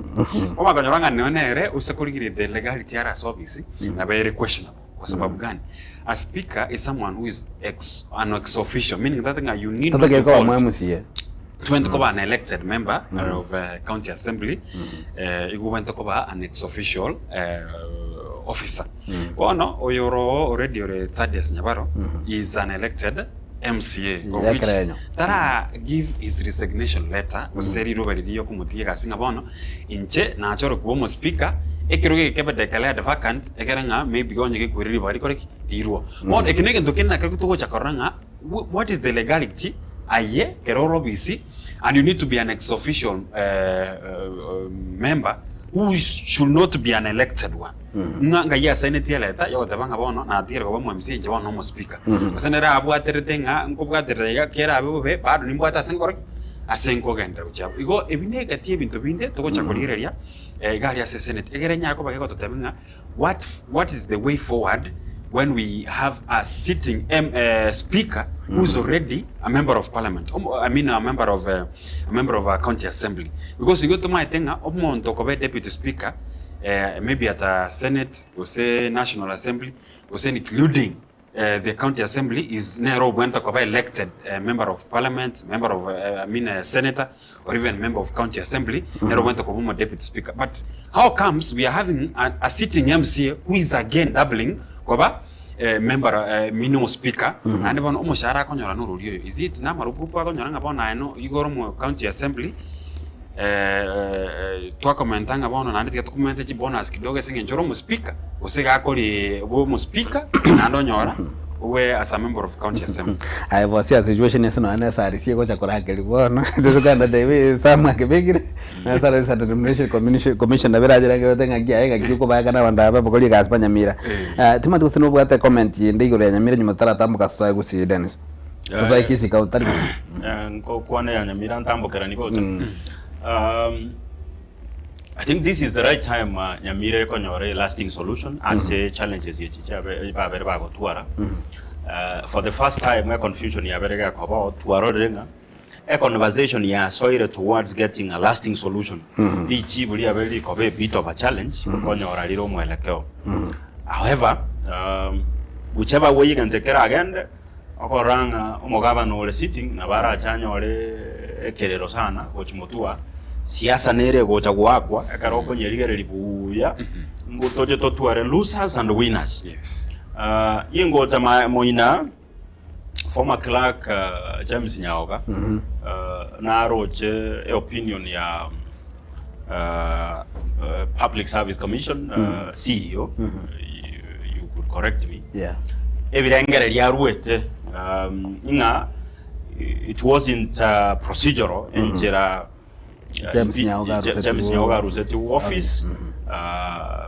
S4: Kama konyoranga nionere usekuligire the legality ya service na very questionable. Kwa sababu gani? A speaker is someone who is an ex officio, meaning that you need
S2: Tata
S4: not to
S2: kwa
S4: hold
S2: mwe
S4: twent koba an elected member of county assembly, iguwent koba an ex official officer. Bono oyoro already ore Thaddeus Nyabaro is an elected MCA of which
S2: Yakerenyo.
S4: tara give his resignation letter oseri robaririyo kumutige kasinga bono inche nachoro kuba omo speaker ekero geke declared vacant ekere ng'a maybe onye gekwereri bari koreki rirwo bono eki negento kende nakero togocha korora ng'a what is the legality aye kero robisi and you need to be an ex official member who should not be an elected one. Nga nga ya senate leta yogoteba nga bono natigere koba omo MCA inche bono omo speaker gose nere abwaterete ng'a nkobwaterera iga kera abe bobe bado nimbwate ase nkoreki ase nkogendera gochia igo ebi negati ebinto binde togocha korigereria igari ase senate egere nyara koba gegototeba ng'a what is the way forward when we have a sitting speaker who's already a member of parliament, I mean a member of a county assembly, because you go to my thing omonto kobe deputy speaker maybe at a senate or say national assembly or say including the county assembly is nero went kobe elected member of parliament, member of I mean a senator or even member of county assembly nero went kobe deputy speaker. But how comes we are having a sitting MCA who is again doubling koba member minimum speaker and bono omushara akonyora norori is it na marupurupu akonyora ng'a bono aino igoro mu county assembly twakomentanga bono nandi tiga tukomente chi bonus kidogo singe njoro mu speaker osiga akori bo mu speaker nando nyora we as a member of county assembly.
S2: I was a situation is no necessary sie gocha korakeri bono tusukanda dewe sama kebegire na sara sa determination commission na biraje range yote ngakia aye ngakia ko baya kana banda ba bokoli gas Nyamira tima tusino bwate comment yende igoro ya Nyamira nyuma taratambuka soa gusi Dennis tutai kisi ka utari
S3: nko kwana ya Nyamira ntambukera niko I think this is the right time Nyamira konyore lasting solution as a challenges yechi chabe babere bagotwara for the first time a confusion ya berega koba tuarorenga a conversation ya soire towards getting a lasting solution lichibu lia beli kobe bit of a challenge konyora liro mwelekeo. However, whichever way you can take it again okoranga omugabano ole sitting na bara chanyore ekerero sana gochimotua Siasa nere egocha goakwa ekero okonyerigereria buya, ngo toche totware losers and winners.
S4: Yes.
S3: Ah, ingocha ma- moina former clerk ah, James Nyaoga ah, naroche e opinion ya ah, eh, Public Service Commission ah, CEO, you, you could correct me
S2: Yeah.
S3: ebirengererio aruete um, ng'a it wasn't uh, procedural enchera uh,
S2: James
S3: impe-
S2: Nyaoga
S3: Ja-
S2: arusetigwe-
S3: James Nyaoga arusetigwe office uh,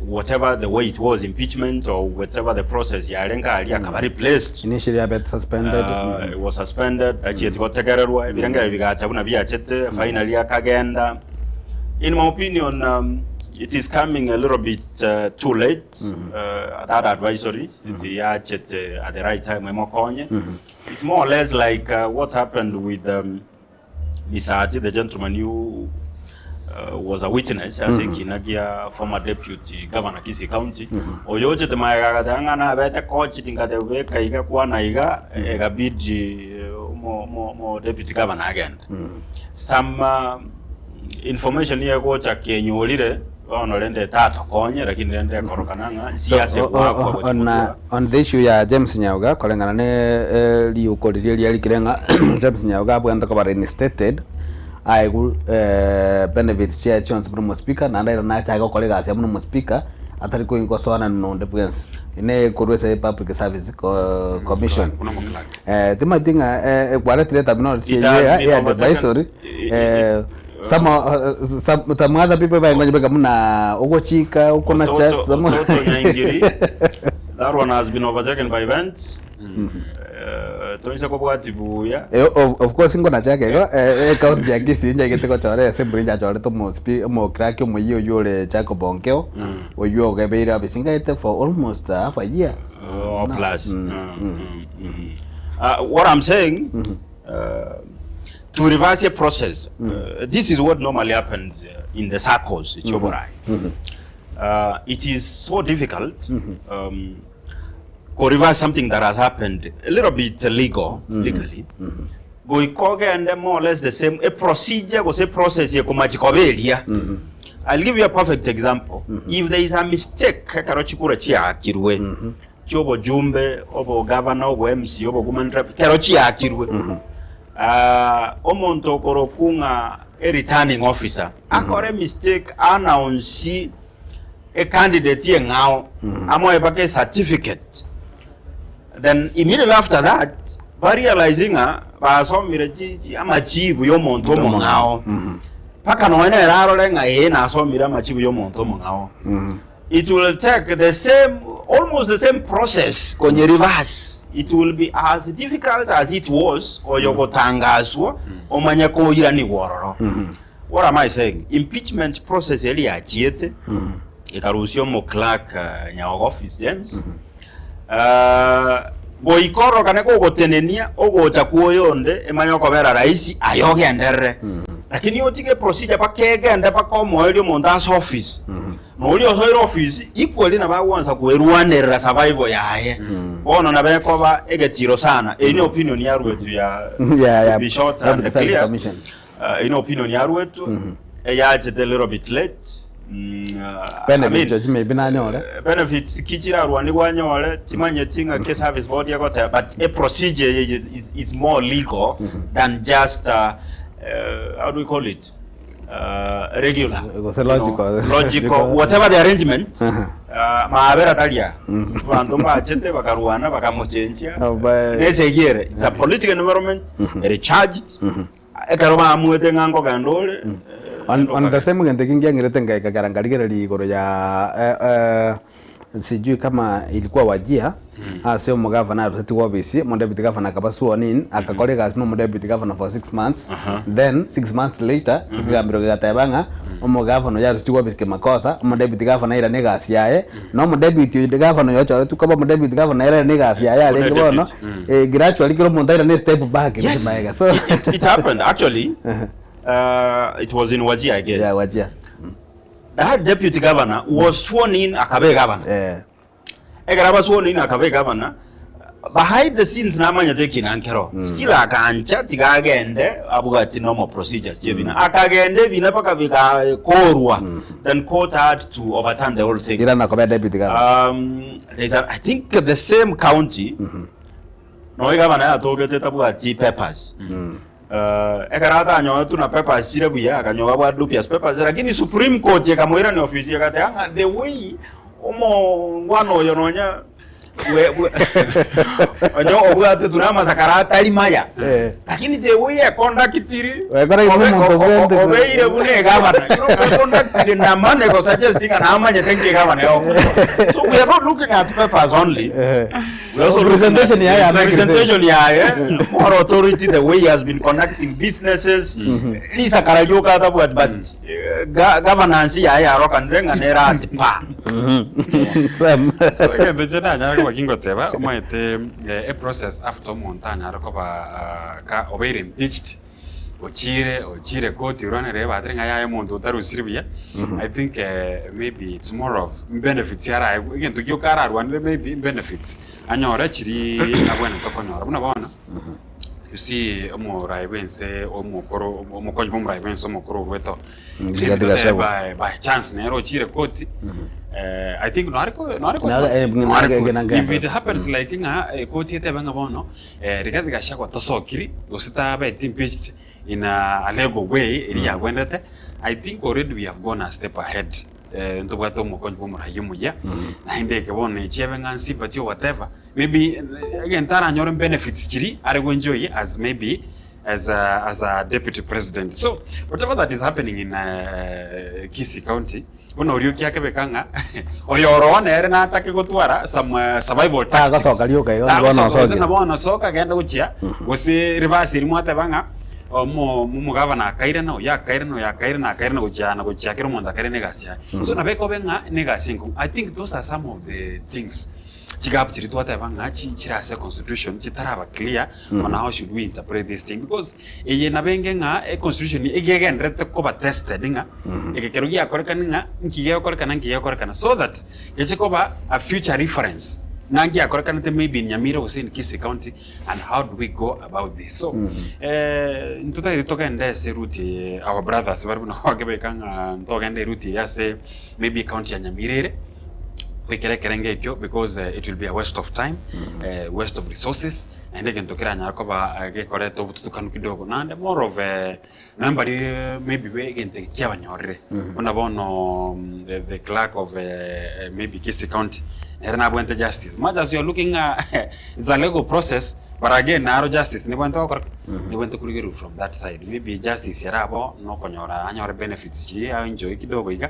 S3: whatever the way it was impeachment or whatever the process yarenge aria akaba replaced
S2: Initially abet suspended.
S3: Uh, it was suspended achieti gotegererwa ebirengererio bigacha buna biachete finally akagenda in my opinion um, it is coming a little bit uh, too late uh, that advisory mm -hmm. yachete at the right time emokonye it's more or less like uh, what happened with um, Misati the gentleman who uh, was a witness ase ekina gia former deputy governor Kisii County oyo ochete magega agateba ng'a nabete coach tingatebeka iga kwana iga ekabidi eh, mo, mo, mo deputy governor agende some uh, information yegocha kenyorire bono rende etatokonye lakini rende ekorokana ng'a siasa
S2: So, o-
S3: egwakwa
S2: o-
S3: gochi
S2: on, uh,
S3: gotua.
S2: on the issue ya James Nyaoga koreng'ana ne eh, riuko riria riarikire ng'a James Nyaoga abwate koba reinstated aegwe eh, benefits chiaye chionsi buna omospeaker naende aira nachake gokora egasi yaye buna omospeaker atari kosoana nonde bwensi ine korwa ase public service co- commission
S4: Buna omoclerk.
S2: Eh, timanyeti ng'a eh, kwaretire terminology
S3: It
S2: eye
S3: has
S2: ya
S3: been
S2: ya
S3: overtaken.
S2: advisory
S3: It-
S2: eh, some, some, some other people baengonyebeka muna ogochika okonacha
S3: Ototo-
S2: some
S3: Ototo Nyaingiri, that one has been overtaken by events. Eh, toinse kobwati buya.
S2: Eh, of, of course ngonacha igo eh, ekaunti ya Kisii nyaigete gochora assembly njachorete omospi omoclerk omoyia oywo ore Jacob Onkeo oywo ogebeire obisi ngaete for almost half a year
S3: Or plus. Mm, mm, mm. Uh, what I'm saying, uh, to reverse a process, uh, this is what normally happens uh, in the circles, Choborai. Uh, it is so difficult um, to reverse something that has happened a little bit legal, legally. Goikogende more or less the same a procedure gose process yekomachikoberia I'll give you a perfect example. If there is a mistake ekero chikura chiakirwe chiobojumbe obo governor obo MC obo woman rep kero chiakirwe Ah, omonto okoroku ng'a a returning officer akore mistake announce a candidate eng'ao amoe mpaka a certificate then immediately after that barealizing ng'a basomire chi- chi- amachibu ya omonto omong'ao mpaka nonya nere arore ng'a ee nasomire amachibu ya omonto omong'ao it will take the same almost the same process kwenye reverse it will be as difficult as it was oyo gotangaswa omanye koiranigwa ororo what am i saying impeachment process eri yachiete ekarusia omo clerk uh, nyaoga office James uh, goikorokane gogotenenia ogocha kwoyonde emanye okobera rahisi aye ogenderere lakini otige procedure bakegende mpaka omoerio omonto ase office noria osoire office equally nabo agwansa kwerwanerera survival yaye bono nabekoba egetiro sana eye ni opinion yarwetu ya
S2: Yeah, yeah.
S3: to be short and
S2: Public Service
S3: clear
S2: Commission.
S3: uh, ine opinion yarwetu eyachete a little bit late mm, uh, I
S2: benefit
S3: mean,
S2: chochi maybe nanyore
S3: benefits kichirarwani nyore timanyeti ng'a ke service board yagote but a procedure is, is more legal than just uh, uh, how do we call it uh, regular
S2: Gose logical.
S3: You know, logical whatever the arrangement uh, maabera taria bantu mbachete bakarwana bakamochenjia
S2: Oh, but-
S3: nesegiere it's a political environment recharged ekero baamwete ng'a nkogenda ore
S2: on, on the same gento kingiang'irete ngaikakera ngarigereria igoro ya eh, eh, sijui kama ilikuwa wajia ase omogavana arusetigwe office omo deputy governor akaba sworn in akakora egasi na omo deputy governor for 6 months then 6 months later ekegambero gegateba ng'a omogavana oyo arusetigwe office kimakosa omo deputy governor airane egasi yaye na omo deputy oyo governor oyo ochoretwe koba omo deputy governor airane egasi yaye arenge bono eh, gradually kera omonto airane step back
S3: Yes,
S2: maega so
S3: it, it, it happened actually. Uh, it was in Wajir, I guess.
S2: yeah wajia
S3: That deputy governor was sworn in akabe governor.
S2: eh
S3: Ekero aba sworn in akabe governor.
S5: Behind the scenes namanyete ekina nkero still akancha tiga agende abwati normal procedures chiebina akagenda ebina mpaka bigakorwa then court had to overturn the whole thing.
S2: Irana koba deputy governor.
S5: There's a, I think the same county noe gavana yatogete tabwati papers. Ekero atanyoretwe na papers chire buya akanyoba abwate dubious papers lakini Supreme Court ekamoirania ofisi egateba ng'a the way omongwana oyo nonya bwe- bwe- onye obwatetwe na amasakara atari maya
S2: Eh.
S5: lakini the way ekondakitiri
S2: Ekora ime omonto obwente-
S5: obeire buna egavana ekondakitiri namane gosuggest ng'a namanyete nki egavana egokora. So we are not looking at papers only.
S2: Eh.
S5: We also looking at
S2: Presentation yaye
S5: the
S2: amake
S5: presentation yaye more authority the way he has been conducting businesses risakara rioka atabwati but governance yaye yarokanire ng'a nere ati pa.
S2: Sam.
S4: So egento inche nanyare koba kingoteba, omanyete eh, eprocess after omonto anyare koba ah, ka obeire impeached, ochire ochire koti orwanere ebatire ng'a yaya omonto otarusiri buya, I think eh, maybe it's more of benefits araegwe, egento gioka ararwanere maybe benefits anyore chiria abwenerete konyora. Buna bono, you see omorai bwense omokoro omokonyi bwa omorai bwense omokoro orwete oo.
S2: Rigathi Gachagua.
S4: By, by chance nere ochire koti eh, I think noare ko noare ko
S2: Nare- eh,
S4: noare
S2: nare-
S4: koti.
S2: nare-
S4: If it happens like ng'a koti etebe ng'a bono eh, Rigathi Gachagua tosokiri gose tabeti impeached in a legal way eria yagwenerete, I think already we have gone a step ahead. Eh, ntobwate omokonyi bwa omorai omuya naende eke bono echiebe ng'a sympathy or whatever maybe egento aranyore benefits chiria are goenjoy as maybe as a, as a deputy president. So whatever that is happening in Kisii County, bono oria okiakebeka ng'a oyoro nere natake gotwara some survival tactics.
S2: Tagosoka rioka igo, bono
S4: Tagosoka gose
S2: osokire.
S4: ng'a bono soka genda gochia gose reverse eria mwateba ng'a omo omogavana akairana oyo akairana oyo akairana akairana gochia na gochia kera omonto akairana egasi yaye. So nabo ekobe ng'a na egasi enkong'u. I think those are some of the things chigap chiria twateba ng'a chi chire ase constitution chitaraba clear on how should we interpret this thing because eye nabo enge ng'a econstitution egegendererete koba tested ng'a eke kero giakorekana ng'a nki gegokorekana nki gegokorekana so that geche koba a future reference ng'a ngiakorekanete maybe in Nyamira gose in Kisii county and how do we go about this so ntotagete togende ase route eye our brothers bare buna gwakebeka ng'a ntogende eroute eye ase maybe ecounty ya Nyamira ere goikera ekerengo ekio because it will be a waste of time, waste of resources, naende egento keranyare koba gekoreta obotutukanu kidogo. Naende more of nonya mbari maybe be egento eke kiabanyorire, buna bono the the clerk of maybe Kisii county, nere nabwente justice, much as you are looking ng'a it's a legal process, but again naro justice nebwenerete gokora ki? Nebwenerete korigerwa from that side, maybe justice ere aboo nokonyora anyore benefits chiria aenjoy kidogo iga,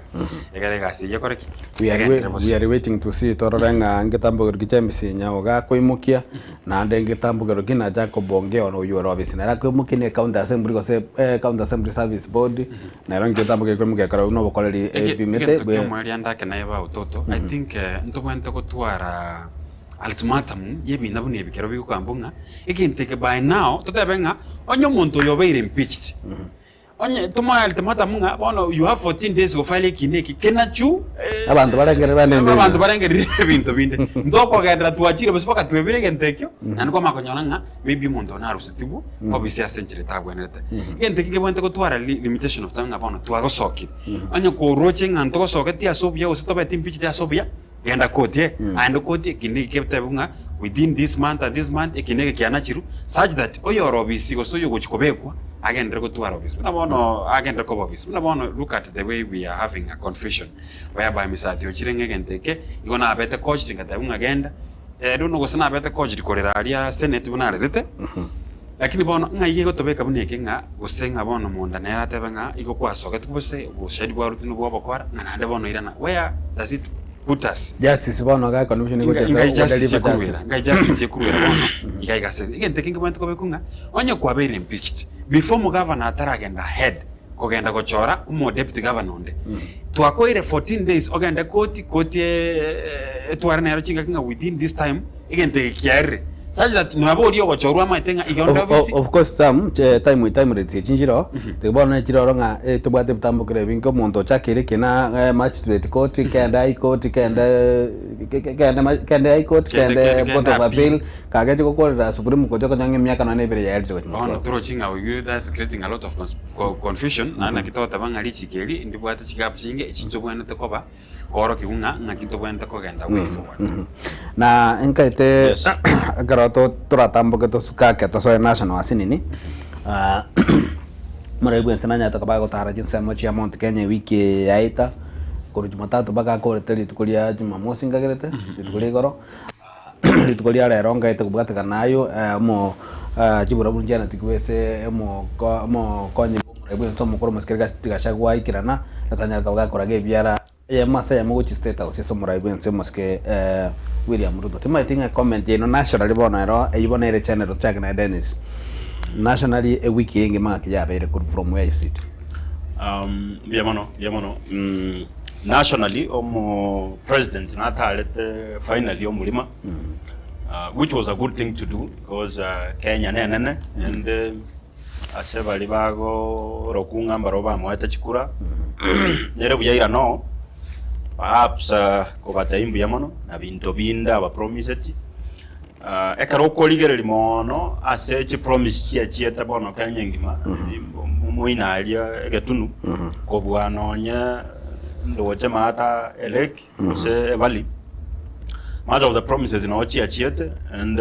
S4: egere egasi eyio ekore ki?
S2: We are,
S4: Egenderere
S2: we
S4: bosio.
S2: are waiting to see torore ng'a ngetambo ki James Nyaoga akoimokia naende ngetambo ki na Jacob Ongeo oywo ore ofisi nere akoimokia ne county assembly gose county assembly service board nero ngetambo gekoimokia ekero buna obokoreri ebimete
S4: Egento
S2: bwe
S4: kia omoerio ande ake naye ba utoto, I think ntobwenerete gotwara ultimatum ya ebina buna ebi ekero bigokambwa ng'a egento eke by now totebe ng'a onye omonto oyo obeire impeached, Onye tomoe ultimatum ng'a bono you have 14 days gofile eki na eki, kenachu
S2: Abanto barengerere bande
S4: aba abanto barengerere ebinto binde. Ntokogenderera twachire bosa mpaka twebire egento ekio, naende kwamanya konyora ng'a maybe omonto one arusetigwe obisi ase enchera etabwenerete. Egento eki nkebwenerete gotwara limitation of time ng'a bono twagosokire. Onye koroche ng'a ntogosogetie ase obuya gose tobeti impeached ase obuya, genda koti eh, aende koti eki na eki kebtebe ng'a within this month and this month eki na eke kianachirwe such that oyore obisi gose oyogochi kobekwa agenderere gotwara obisi. Buna bono agenderere koba obisi. Buna bono look at the way we are having a confusion whereby Misati ochire ng'a egento eke igo nabete coached ngateba ng'a genda I don't know gose nabete coached korera aria senate buna arerete lakini bono ng'a iga egotobeka buna eke ng'a gose ng'a bono monda nere atebe ng'a igo kwasogetigwe gose oboshahidi bwarutire nobwa obokora ng'a naende bono irana where does it put us?
S2: Justice bono iga confusion
S4: Inga
S2: egocha
S4: inga
S2: ase
S4: justice
S2: deliver
S4: ekorwera
S2: justice.
S4: inga justice ekorwera bono iga iga ase egento eke nkebwenerete kobekwa ng'a onye kwabeire impeached before omogavana ataragenda ahead kogenda gochora omo deputy governor onde twakoire 14 days ogende koti koti etware nero chingaki ng'a within this time egento eke kiarire. Such that nabo oria ogochorwa amaete ng'a iga onde
S2: Of,
S4: obisi.
S2: of course Sam, che time time rates echi nchiroo, tiga bono ne chire oro ng'a eh, tobwate ebitambokero ebi nke omonto ochakeire ekina eh, magistrate court, kende high court, kende ke- ke- kende ma- kende high court,
S4: Kende-
S2: kende
S4: kende-
S2: court
S4: kende
S2: of
S4: appeal.
S2: appeal, kageche gokorera supreme court okonyora ng'a emiaka nonya na ebere yaerire gochia
S4: Bono
S2: motwe.
S4: torochi ng'a oyio that's creating a lot of cons- co- confusion, naende naki togoteba ng'a richiko eri ndibwate chigapu chinge echi ntobwenerete koba koorokigwa ng'a ng'aki ntobwenerete kogenda way forward.
S2: Na nkaete
S3: Yes.
S2: ekero to- toratamboke tosuke ake tosoe national ase nini, omorwori bwense nanyarete koba agotara chinsemo chia Mount Kenya ewiki eye yaeta, korwa jumatatu mpaka akorete rituko ria jumamosi nkagerete, rituko ria igoro, rituko ria rero nkaete kobwatekana aywo omo chiburaburu nchianetigwe ase omoko omokonyi bwa omorwori bwense omokoro omosike Gachagua aikerana, atanyarete koba gakoraga ebiara. Eyemo ase eyemo gochia State House ase omorai bwense omosike William Ruto. Timanyeti ng'a comment yaino nationally bono ero eyio bono ere channel tochake naye Dennis. Nationally ewiki eye engima ng'aki yabeire korwa from where you sit.
S3: Um, mbuya mono, mbuya mono. Mm, nationally omo president natarete finally omorima uh, which was a good thing to do because uh, Kenya nenene and uh, Ase baria bagorokwa ng'a mbarabwo bamoete chikura, nere buya ira no, perhaps kobatebia mbuya mono, na binto binde abapromiseti. Ekero okorigereria mono ase chipromise chiachiete bono Kenya engima, moina aria egetunu, kobua nonye ndoche maata elake gose evalley, much of the promises noo chiachiete and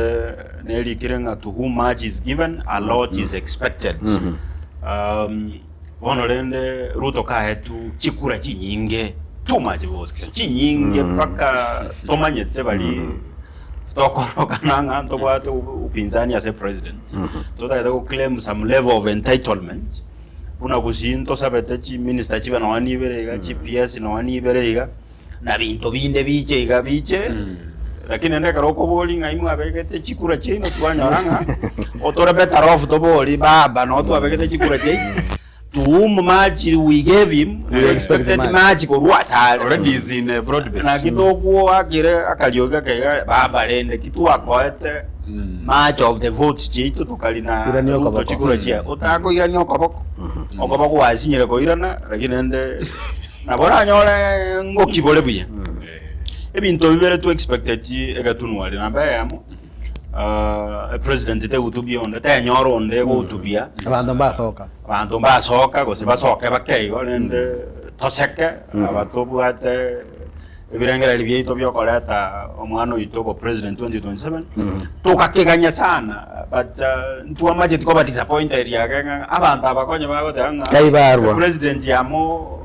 S3: nerikire ng'a to whom much is given a lot is expected. Um, bono rende Ruto kaetu chikura chinyinge too much votes chinyinge mpaka tomanyete bari tokorokana ng'a ntobwate upinzani ase president totagete go claim some level of entitlement Buna gusii ntosabete chiminister chibe nonya nibere iga, chi PS nonya nibere iga, na binto binde biche iga biche, lakini naende ekero okoboria ng'a imwabegete chikura chiaino twanyora ng'a otore better off tobori baba noo twabegete chikura chiaito, to whom much we gave him, we expected much korwa ase are.
S4: Already is in a broad base.
S3: Naki togoakire akariogi gake iga baba rende ki twakoete much of the votes chiaito tokarina
S2: Irania
S3: Ruto
S2: okoboko.
S3: chikura chia otakoirania okoboko okoboko gwasinyire koirana lakini rende nabo oranyore ngoki bore buya ebinto bibere to expected egetunwa aria namba eyemo ah, president tegotubia onde tenyora onde egotubia
S2: Abanto mbasoka.
S3: Abanto mbasoka gose basoke bake igo, rende toseke aba tobwate ebirengererio biaito biokoreta omwana oito obo president 2027 tokakeganya sana but uh, ntwamacheti koba disappointed ake ng'a abanto aba konya bagoteba ng'a
S2: Kai barwa.
S3: president yamo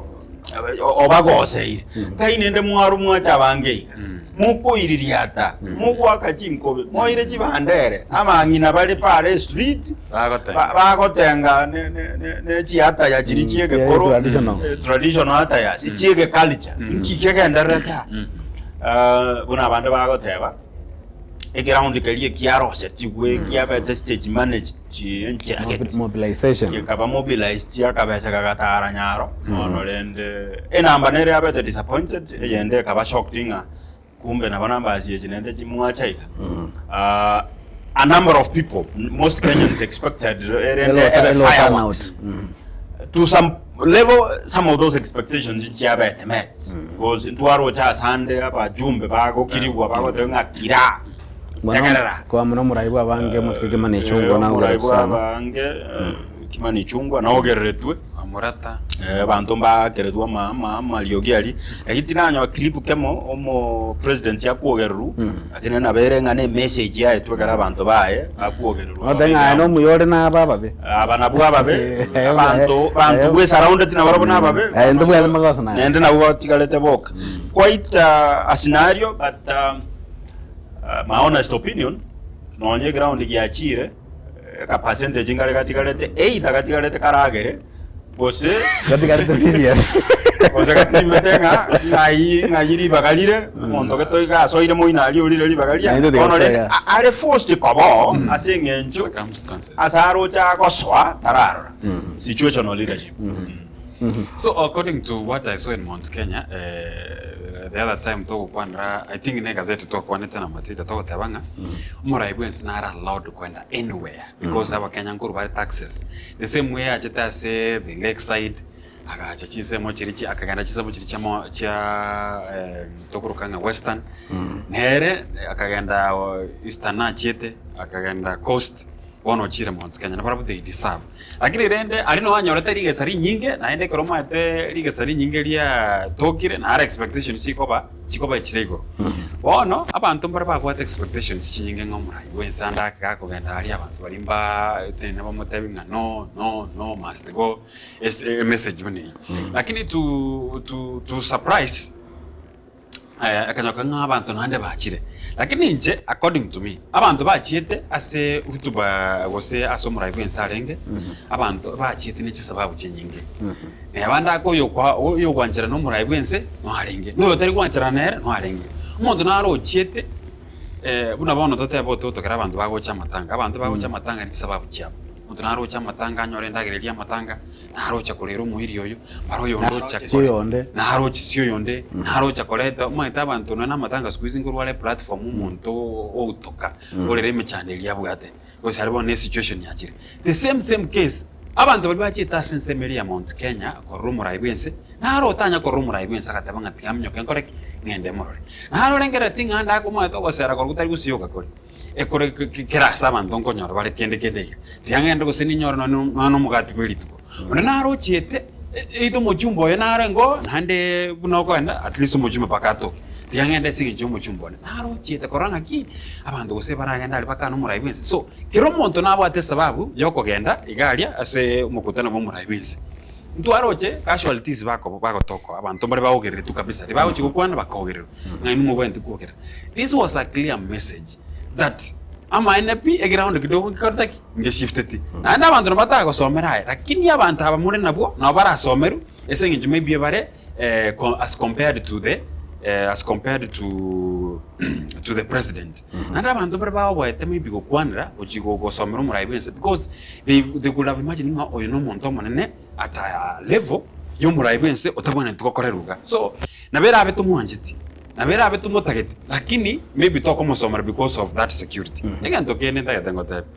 S3: obagoseire kai nende mwarwa mwacha abange iga mokoiririata mogwaka chinkobe moire chibandere abang'ina bare pare street
S4: Bagotenga.
S3: ba- bagotenga ne- ne- ne- ne chiataya chiri chiegekoro
S2: yeah, traditional.
S3: eh, traditional attire si chiege culture nki kegendererete aa? Ah, buna abande bagoteba egeroundi keria ekiarosetigwe kiabete stage managed enchera gete
S2: Mobilization.
S3: gekaba mobilized akabesa kagatara nyaro bono rende enamba nere yabete disappointed eyende ekaba shocked ng'a kumbe nabo numbers echi naende chimwacha iga Ah, a number of people most Kenyans expected erende
S2: Elo-
S3: ebe
S2: elo
S3: fireworks
S2: turnout.
S3: to some level some of those expectations nchiabete met because ntwaroche asande abajumbe bagokirigwa bagoteba ng'a kira tegerera
S2: Kwa muno omorai bwa abange mosike Kimani Ichung'wa
S3: Eh,
S2: naogeretwe
S3: omorai bwa
S2: sana.
S3: abange eh, Kimani Ichung'wa naogereretwe
S4: Omorata.
S3: Eh, abanto mbakeretwe ama- ama- amariogi aria lakini tinanyoa clip kemo omo president akwogererwa lakini nabere ng'a ne message yaetwe ekero abanto baye bakwogererwa
S2: Ote ng'a aye nomuya ore naba ababe.
S3: Aba nabwo ababe,
S2: Eh,
S3: abanto
S2: eh,
S3: banto
S2: eh.
S3: bwesurrounded nabarabwo nababe.
S2: Eh, ntobwate magoso naye.
S3: Naende nabwo batigarete boka. Quite uh, a scenario but um, uh, my honest opinion nonye eground giachire eka percentage nkare gatigarete either gatigarete karagere gose
S2: Gatigarete serious.
S3: gose gatimete ng'a ng'ai ng'ai ribaga rire omonto gete iga asoire moino aria orire ribaga ria
S2: Naende
S3: bono rende
S2: tigasoa.
S3: a- are forced koba oo ase eng'encho
S4: Circumstances.
S3: ase aroche agosoa tararora situational leadership
S4: So according to what I saw in Mount Kenya, eh, the other time togokwanera I think ne egazeti twakwanete na Matilda togoteba ng'a omorai bwensi nare allowed koenda anywhere because abakenya nkorwa bare taxes. The same way achete ase the lakeside, agacha chinsemo chiria chia akagenda chinsemo chiria chia mo chia tokoroka ng'a western, nere akagenda eastern nachiete, akagenda coast. Bono ochire Mount Kenya, nabarabwo they deserve. Lakini rende aria noo anyorete rigesa rinyinge, naende ekero omanyete rigesa rinyinge riatokire, naro expectations chikoba chikoba chire igoro. Bono abanto mbare babwate expectations chinyinge ng'a omorai bwensi ande ake gakogenda aria abanto baria mba tenene bamotebi ng'a no no no must go, ase emessage buna eyio. Lakini to to to surprise. Ekanyoka ng'a abanto naende bachire. Lakini inche according to me, abanto bachiete ase hutuba gose ase omorai bw'ense arenge, abanto bachiete ne chisababu chinyinge. Neba ndake oyokwa oyogwancherana omorai bw'ense noarenge, na oyotari gwancherana nere noarenge. Omonto naro ochiete buna bono totebe ototokere abanto bagocha amatanga, abanto bagocha amatanga ne chisababu chiabo. Omonto naro oche amatanga anyore endagera eria amatanga, Naroche korera omoiri oyo, mara oyonde ocha
S2: Naroche
S4: kore
S2: oyonde.
S4: naroche si oyonde, naroche koreta omanyete abanto nonya na amatanga siku hizi nkorware eplatform omonto ogotoka orere emechando eria abwate, gose aria bono ne esituation yachire. The same same case, abanto baria bachete ase ensemo eria ya Mount Kenya korora omorai bwense, naro otanya korora omorai bwense agateba ng'a tiga minyoke nkore ki? Ng'ende morore. Naro orengerereti ng'a ande akomaete ogosera korwa gotari gosioka kore. Ekore kera ase abanto nkonyora bare kende kende iga, tiga ng'ende gose ninyore nonye nonye nomogati bwe rituko. Onde naro ochiete, either omochumba oye narenge oo, naende buna okoenda at least omochumba mpaka atoke, tiga ng'ende ase eng'encho ya omochumba one. Naro ochiete korora ng'aki, abanto gose baragende aria bakane omorai bwense. So, kera omonto nabwate esababu ya okogenda iga aria ase omokutano bwa omorai bwense. Ntwaroche casualties bakoba bagotoka abanto mbare baogereretwe kabisa, ribagochia gokwana bakaogererwa, ng'a inwe mobwenerete kwogera. This was a clear message that amaene pi eground kidogo ngekorete ki? Ngeshifteti. Naende abanto nabo batagosomera aya, lakini abanto aba more nabwo nabo barasomerwe ase eng'encho maybe bare as compared to the as compared to to the president. Naende abanto mbare baoboete maybe gokwanera gochi gosomera omorai bwense because they they could have imagined ng'a oyo nomonto omonene at a level yomorai bwense otabwenereti gokorerwa iga. So nabo erabe tomwancheti. Nabo erabe tomotageti lakini maybe tokomosomera because of that security. Egento kende ntagete ngotebe,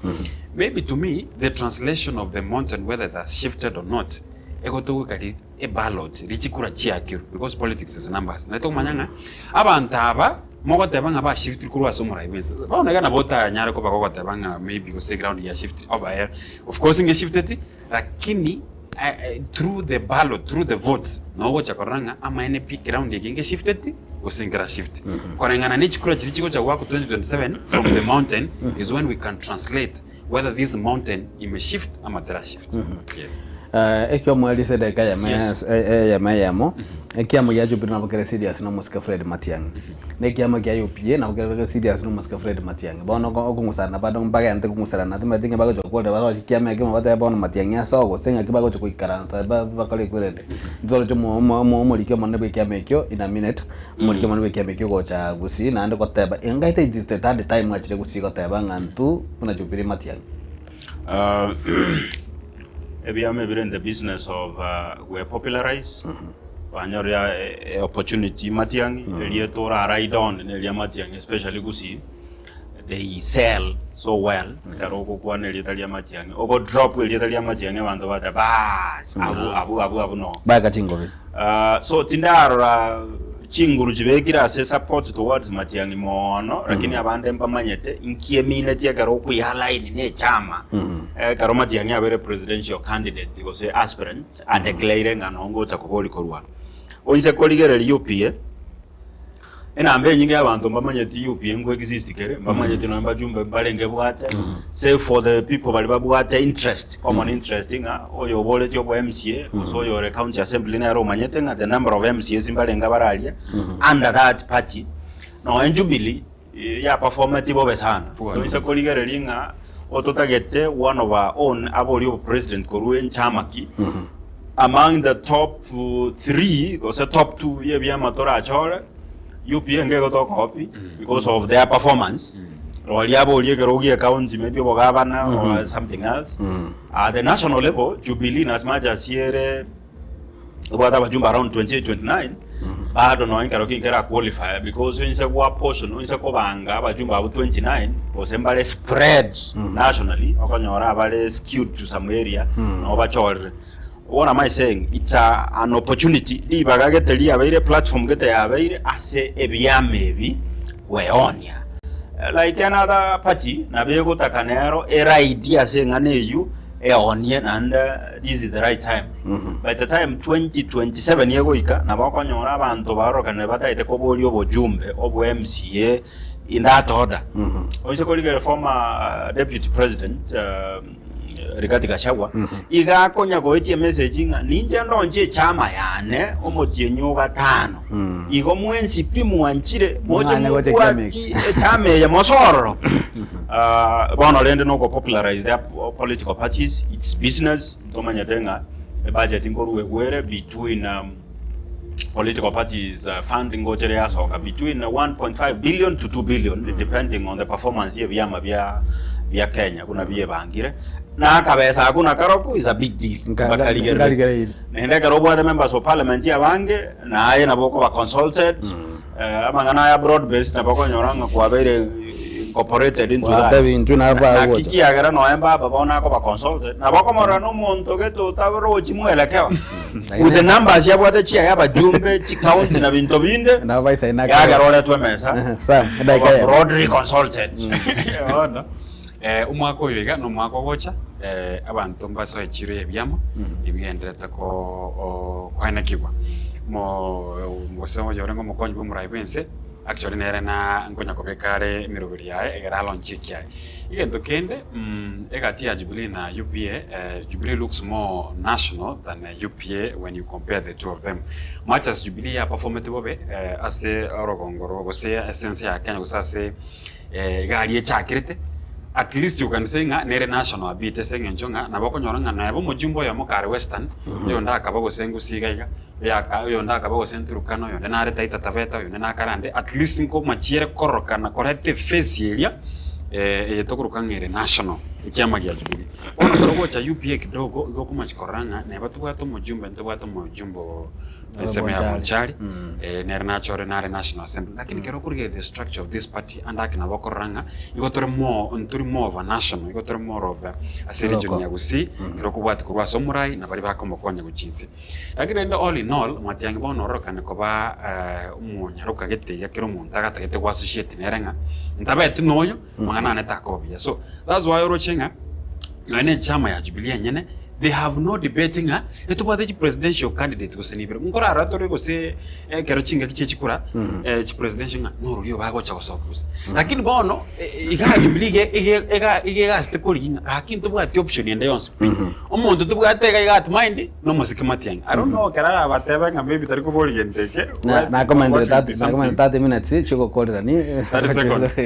S4: maybe to me the translation of the mountain whether it has shifted or not, egotogoika ri eballot richikura chiakirwe because politics is numbers. Naye tokomanya ng'a abanto aba mogoteba ng'a bashiftiri korwa ase omorai bwense, bono iga nabo otanyare koba gogoteba ng'a maybe gose eground yashiftiri oba of course ngeshifteti lakini through the ballot, through the votes, nabo ogocha korora ng'a amaene pi ground eke ngeshifteti gose nkerashift. Koreng'ana ne chikura chiria chigocha goakwa 2027 from the mountain is when we can translate whether this mountain imeshift ama terashift. Yes.
S2: Ekio omweri ase edageka eyemo
S3: Yes.
S2: eyemo eyemo, ekiama gia Jubilee nabo kere serious na omosike Fred Matiang'i. Na ekiama kia UPA nabo kere serious na omosike Fred Matiang'i. Bono oko okong'usana bado mbagente kong'usarana timanyeti ng'a bagocha gokorera baroche ekiama ekemo batebe bono Matiang'i ase oo gose ng'aki bagocha goikaransa ba bakore ekwerende. Ntoroche omo omo omo omoriki omonene bwa ekiama ekio in a minute, omoriki omonene bwa ekiama ekio gocha Gusii naende goteba engaete it is the third time achire Gusii goteba ng'a intwe buna Jubilee Matiang'i.
S3: Ebiama ebire in the business of gwe popularize banyore opportunity Matiang'i erieta ora ride on na eria Matiang'i especially Gusii they sell so well ekero ogokwana erieta ria Matiang'i ogo drop erieta ria Matiang'i abanto bateba baas abwo abwo abwo abwo noo.
S2: Baeka chingobe.
S3: So tindarora chinguru chibekire ase support towards Matiang'i moono lakini abande mbamanyete inki eminetie ekero okwialign ne echama ekero Matiang'i abeire presidential candidate gose aspirant adeclaire ng'a noo ngocha koboria korwa. Oinse korigereria UPA. Enamba enyinge y'abanto mbamanyeti UPA nko exist kere, mbamanyeti nonya mbachumbe mbarenge bwate, save for the people baria babwate interest, common interest ng'a oyo oboretie obo MCA gose oyo ore county assembly nere omanyete ng'a the number of MCAs mbarenge abararia under that party. Nonya Jubilee ya performeti bobe sana. Toise korigereria ng'a ototagete one of our own aborie obopresident korwa enchama ki, among the top 3 gose top 2 yebiama torachore, UPA ngegotoka opi because of their performance. Roria aborie ekero ogie county maybe obogabana or something else. At the national level, Jubilee in as much as ere ebwate abajumbe around 28 29. Bado nonya ekero ki nkera qualify because onse gwa portion onse kobanga abajumbe abwo 29 gose mbare spread nationally okonyora abare skewed to some area nabo bachorire. What am I saying? It's a, an opportunity ribaga gete riabeire platform gete yabeire ase ebiama ebi kweonia like another party nabo egotaka nero eride ase eng'ana eywo eonie naende this is the right time. By the time 2027 egoika nabo okonyora abanto barokanire bataete koboria obojumbe obwa MCA in that order. Oise korigereria former deputy president Rigathi Gachagua iga akonya goetia emessage ng'a ninche ndonche echama yane omotienyi o gatano igo mwensi pi mwanchire moche
S2: Mwanya gocha ekiama
S3: mobwati echama eye mosororo. Ah, bono rende noko popularize their political parties it's business ntomanyete ng'a ebudget nkoruegwa ere between political parties fund ngochere yasoka between 1.5 billion to 2 billion depending on the performance ye ebiama bia bia Kenya buna biebangire na akabesa ako nakarokwo is a big deal
S2: Nka- nkarigereire.
S3: Naende ekero obwate members of parliament abange naye nabo okoba consulted amang'ana aya broad based nabo okonyora ng'a kwabeire incorporated into that.
S2: Gwatebia intwe nabo
S3: Naki
S2: bagocha.
S3: kiagera noe mbaba bono akoba consulted nabo okomorora na omonto gete otarochi mwelekeo with the numbers yabwate chiaye abajumbe chicounty na binto binde
S2: Nabo baisaine akare.
S3: yagera oretwe emesa
S2: Sam, edaika
S3: oba
S2: eyemo.
S3: broadly consulted.
S4: Bono omwaka oyo iga na omwaka ogocha abanto mbasoe chiro y'ebiama ebigenderete koenekigwa. Gose oyorenge omokonyi bw'omorai bw'ense actually nere na nkonya kobeka are emeroberi yaye egere alonchie ekiaye. Egento kende egati ya Jubilee na UPA, Jubilee looks more national than UPA when you compare the two of them. Much as Jubilee yaperformete bobe ase orogongo rwa gose ase ense ya Kenya gose ase egari echakerete, at least you can say ng'a nere national a bit ase eng'encho ng'a nabo okonyora ng'a neba omojumbe oyomo kare Western, oyonde akaba gose Gusii iga iga, oyaka oyonde akaba gose Turkana, oyonde nare Taita Taveta, oyonde nakare ande, at least nkomachiere kororokana koreta eface eria eye tokoroka ng'a ere national, ekiama gia Jubilee. Bono ekero ogocha UPA kidogo, igo okomachia korora ng'a neba tobwate omojumbe ntobwate omojumbe oo ensemo ya Bonchari, nere nachore nare National Assembly. Lakini ekero okorigereria the structure of this party, ande ake nabo okorora ng'a igo tore more ntori more of a national, igo tore more of a ase region ya Gusii, ekero okobwatia korwa ase omorai na baria bakomokonya gochia inse. Lakini rende all in all, Matiang'i bono ororokane koba omonyaroka gete iga kera omonto agatagete go associate nere ng'a ntabeti noyo, mang'ana ane takoba buya. So that's why oroche ng'a nonya na echama ya Jubilee enyene, they have no debate ng'a etobwate chi presidential candidate gose nibere. Nkorarora tore gose ekero chingaki chia chikura chi presidential ng'a norori oyo bagocha gosoka gose. Lakini bono iga Jubilee iga iga iga iga egasete korigia ng'a gaki ntobwati option ende yonsi pi. Omonto tobwate iga iga at mind na omosike Matiang'i. I don't know ekero arabatebe ng'a maybe tari koboria gento eke,
S2: Na
S4: what
S2: nakomendire
S4: what will be
S2: 30 nakomendire
S4: something.
S2: 30 minutes chiogokorerani
S4: 30 seconds.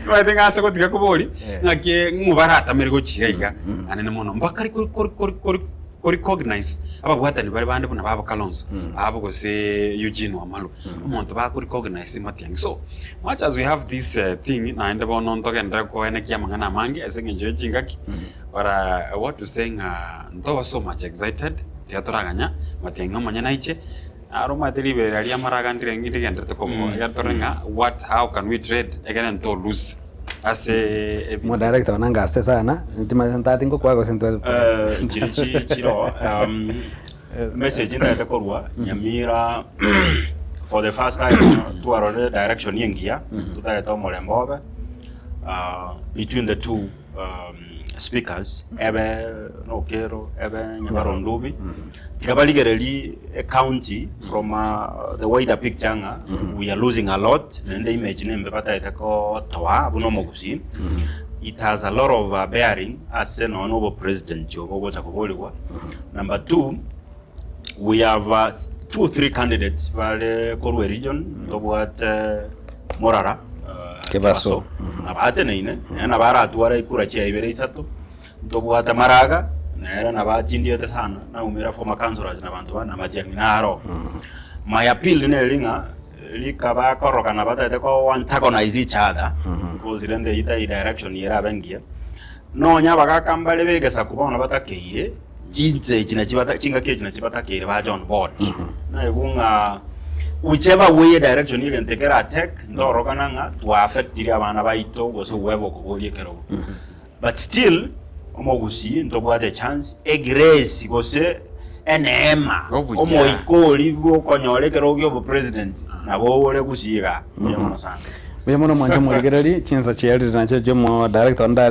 S4: Omanyete ng'a ase gotiga kobori ng'aki ng'o baratamere gochia iga anene mono mpaka kori kori kori kori korecognize ababwatani bare bande buna babo Kalonzo babo gose Eugene Wamalwa omonto bakorecognize Matiang'i so much as we have this thing naende bono ntogenderere koenekia amang'ana amange ase eng'encho ye chingaki but I want to say ng'a ntoba so much excited tiga toraganya Matiang'i omonyene aiche Naro omanyete riberera ri'amaraga ndire ndigenderete koboa, ekero tore ng'a what how can we trade ekere nto lose ase ebinto.
S2: Modirector one angaste sana, timanyeti ntati ngokwa gose ntwe
S3: Chiri chi chiro message ntagete korwa Nyamira for the first time twarorire direction engiya totagete omorembe obe between the two speakers ebe Nokero ebe Nyabarondubi tiga barigererie ecounty from the wider picture ng'a we are losing a lot naende image nembe batagete kotoa buna omogusii it has a lot of bearing ase nonya na obopresident obo ogocha koborigwa. Number two we have two or three candidates bare korwa eregion ntobwate Morara
S2: Kebaso.
S3: nabo ateneine nere nabo aratware ekura chiaye ibere isato, ntobwate Maraga nere nabo achindiete sana naumera former councillors na banto bande na Matiang'i naro. My appeal neri ng'a rika bakorokana batagete ko antagonize each other because rende eyio tari direction erabe engiya, nonya abagaka mbare ba egesaku bono batakeire. Chinse echi nachi bata chingaki echi nachi batakeire bache on board. Naigwa ng'a whichever way edirection ya egento ekera take, ntorokana ng'a twa-affectire abana baito gose whoever okoboria ekerogo. But still, omogusii ntobwate echance, egrace gose eneema,
S4: Obuya.
S3: omoika oria bwokonyora ekerogo kia obopresident nabo ore gusii igaa. Mbuya mono sana.
S2: Mbuya mono mwanche omorigereri, chinsa chiarire nachio chia omo director onde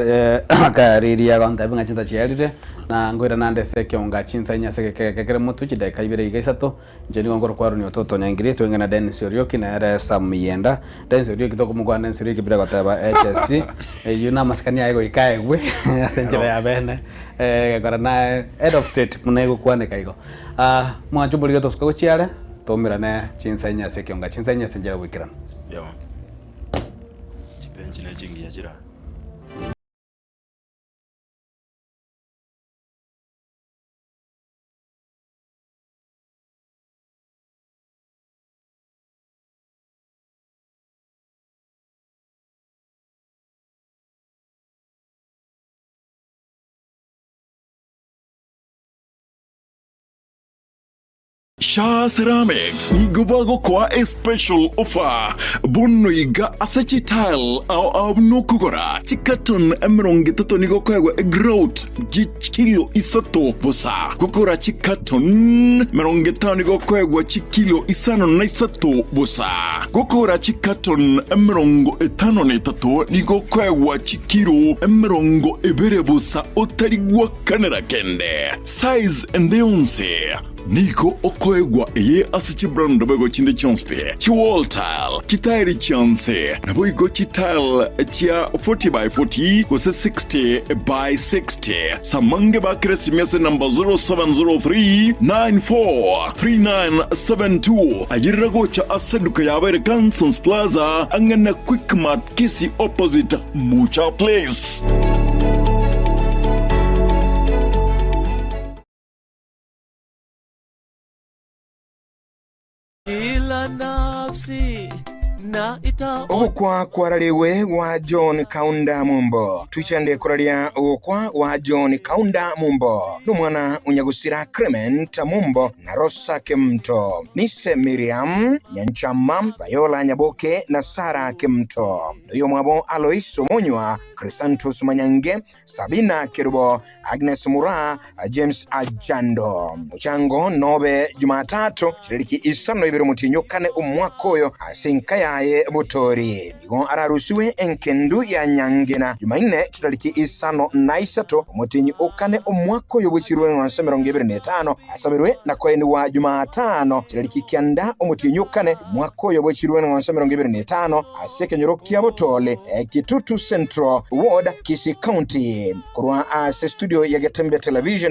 S2: akariria agontebia ng'a chinsa chiarire, na nkoira nande ase ekeonga chinsa inye ase egeka egeke kere motwe chidakika ibere iga isato, inche nigo nkorokwa Aaron Ototo Nyaingiri, twenge na Dennis Orioki nere Sam Miyenda. Dennis Orioki tokomokwana Dennis Orioki bila goteba HSC, eyio namasikani aye goika aegwe ase enchera ya bene, egekora naye head of state buna egokwaneka igo. Mwanche omorigereri tosuka gochia are. Toumerane chinsa inye ase ekionga, chinsa inye ase enchera y'ogoikerana.
S3: Mbuya mono. Chibenchi ne chingiya chire aa.
S6: Shaa Ceramics nigo bagokoa a special offer bono iga ase chitile ao ao buna okogora chicarton 30 nigo okoegwa egrout chikilo isato bosa. Gokora chicarton 50 nigo okoegwa chikilo isano na isato bosa. Gokora chicarton 53 nigo okoegwa chikilo 20 bosa otari gwakanera kende. Size ende yonsi. Nigo okoegwa eye ase chibrand boigo chinde chionsi pi, chiwall tile, chitairi chionsi, naboigo chitile chia 40 by 40 gose 60 by 60. Samange bakere esimi ase number 0703 94 3972. Ayerera gocha ase eduka yabo ere Cansons Plaza ang'e na Quickmart Kisii opposite Mucha Place.
S7: Kila nafsi na ita
S8: Ogokwa kwararigwe gwa John Kaunda Mumbo. Twichande koraria ogokwa gwa John Kaunda Mumbo nomwana o nyagusira Clement Mumbo na Rosa Kemunto, Nise Miriam Nyanchama, Viola Nyaboke na Sarah Kemunto, noyomwabo Alois Omonywa, Chrysanthus Manyange, Sabina Kerubo, Agnes Muraa, James Ajando. Mochango nobe Jumatatu chiriki isano ibere omotienyi okane omwaka oyo ase enka yaye Botori. Igo ararusiwe enkendu ya Nyangena Jumaine chitariki 53 omotienyi okane omwaka oyo bw'echirwe eng'wanso 25 asaberwe na koenigwa Jumatano chitariki 9 omotienyi okane omwaka oyo bw'echirwe eng'wanso 25 ase ekenyoro kia Botole, Kitutu Central Ward, Kisii County. Korwa ase studio ya Getembe Television.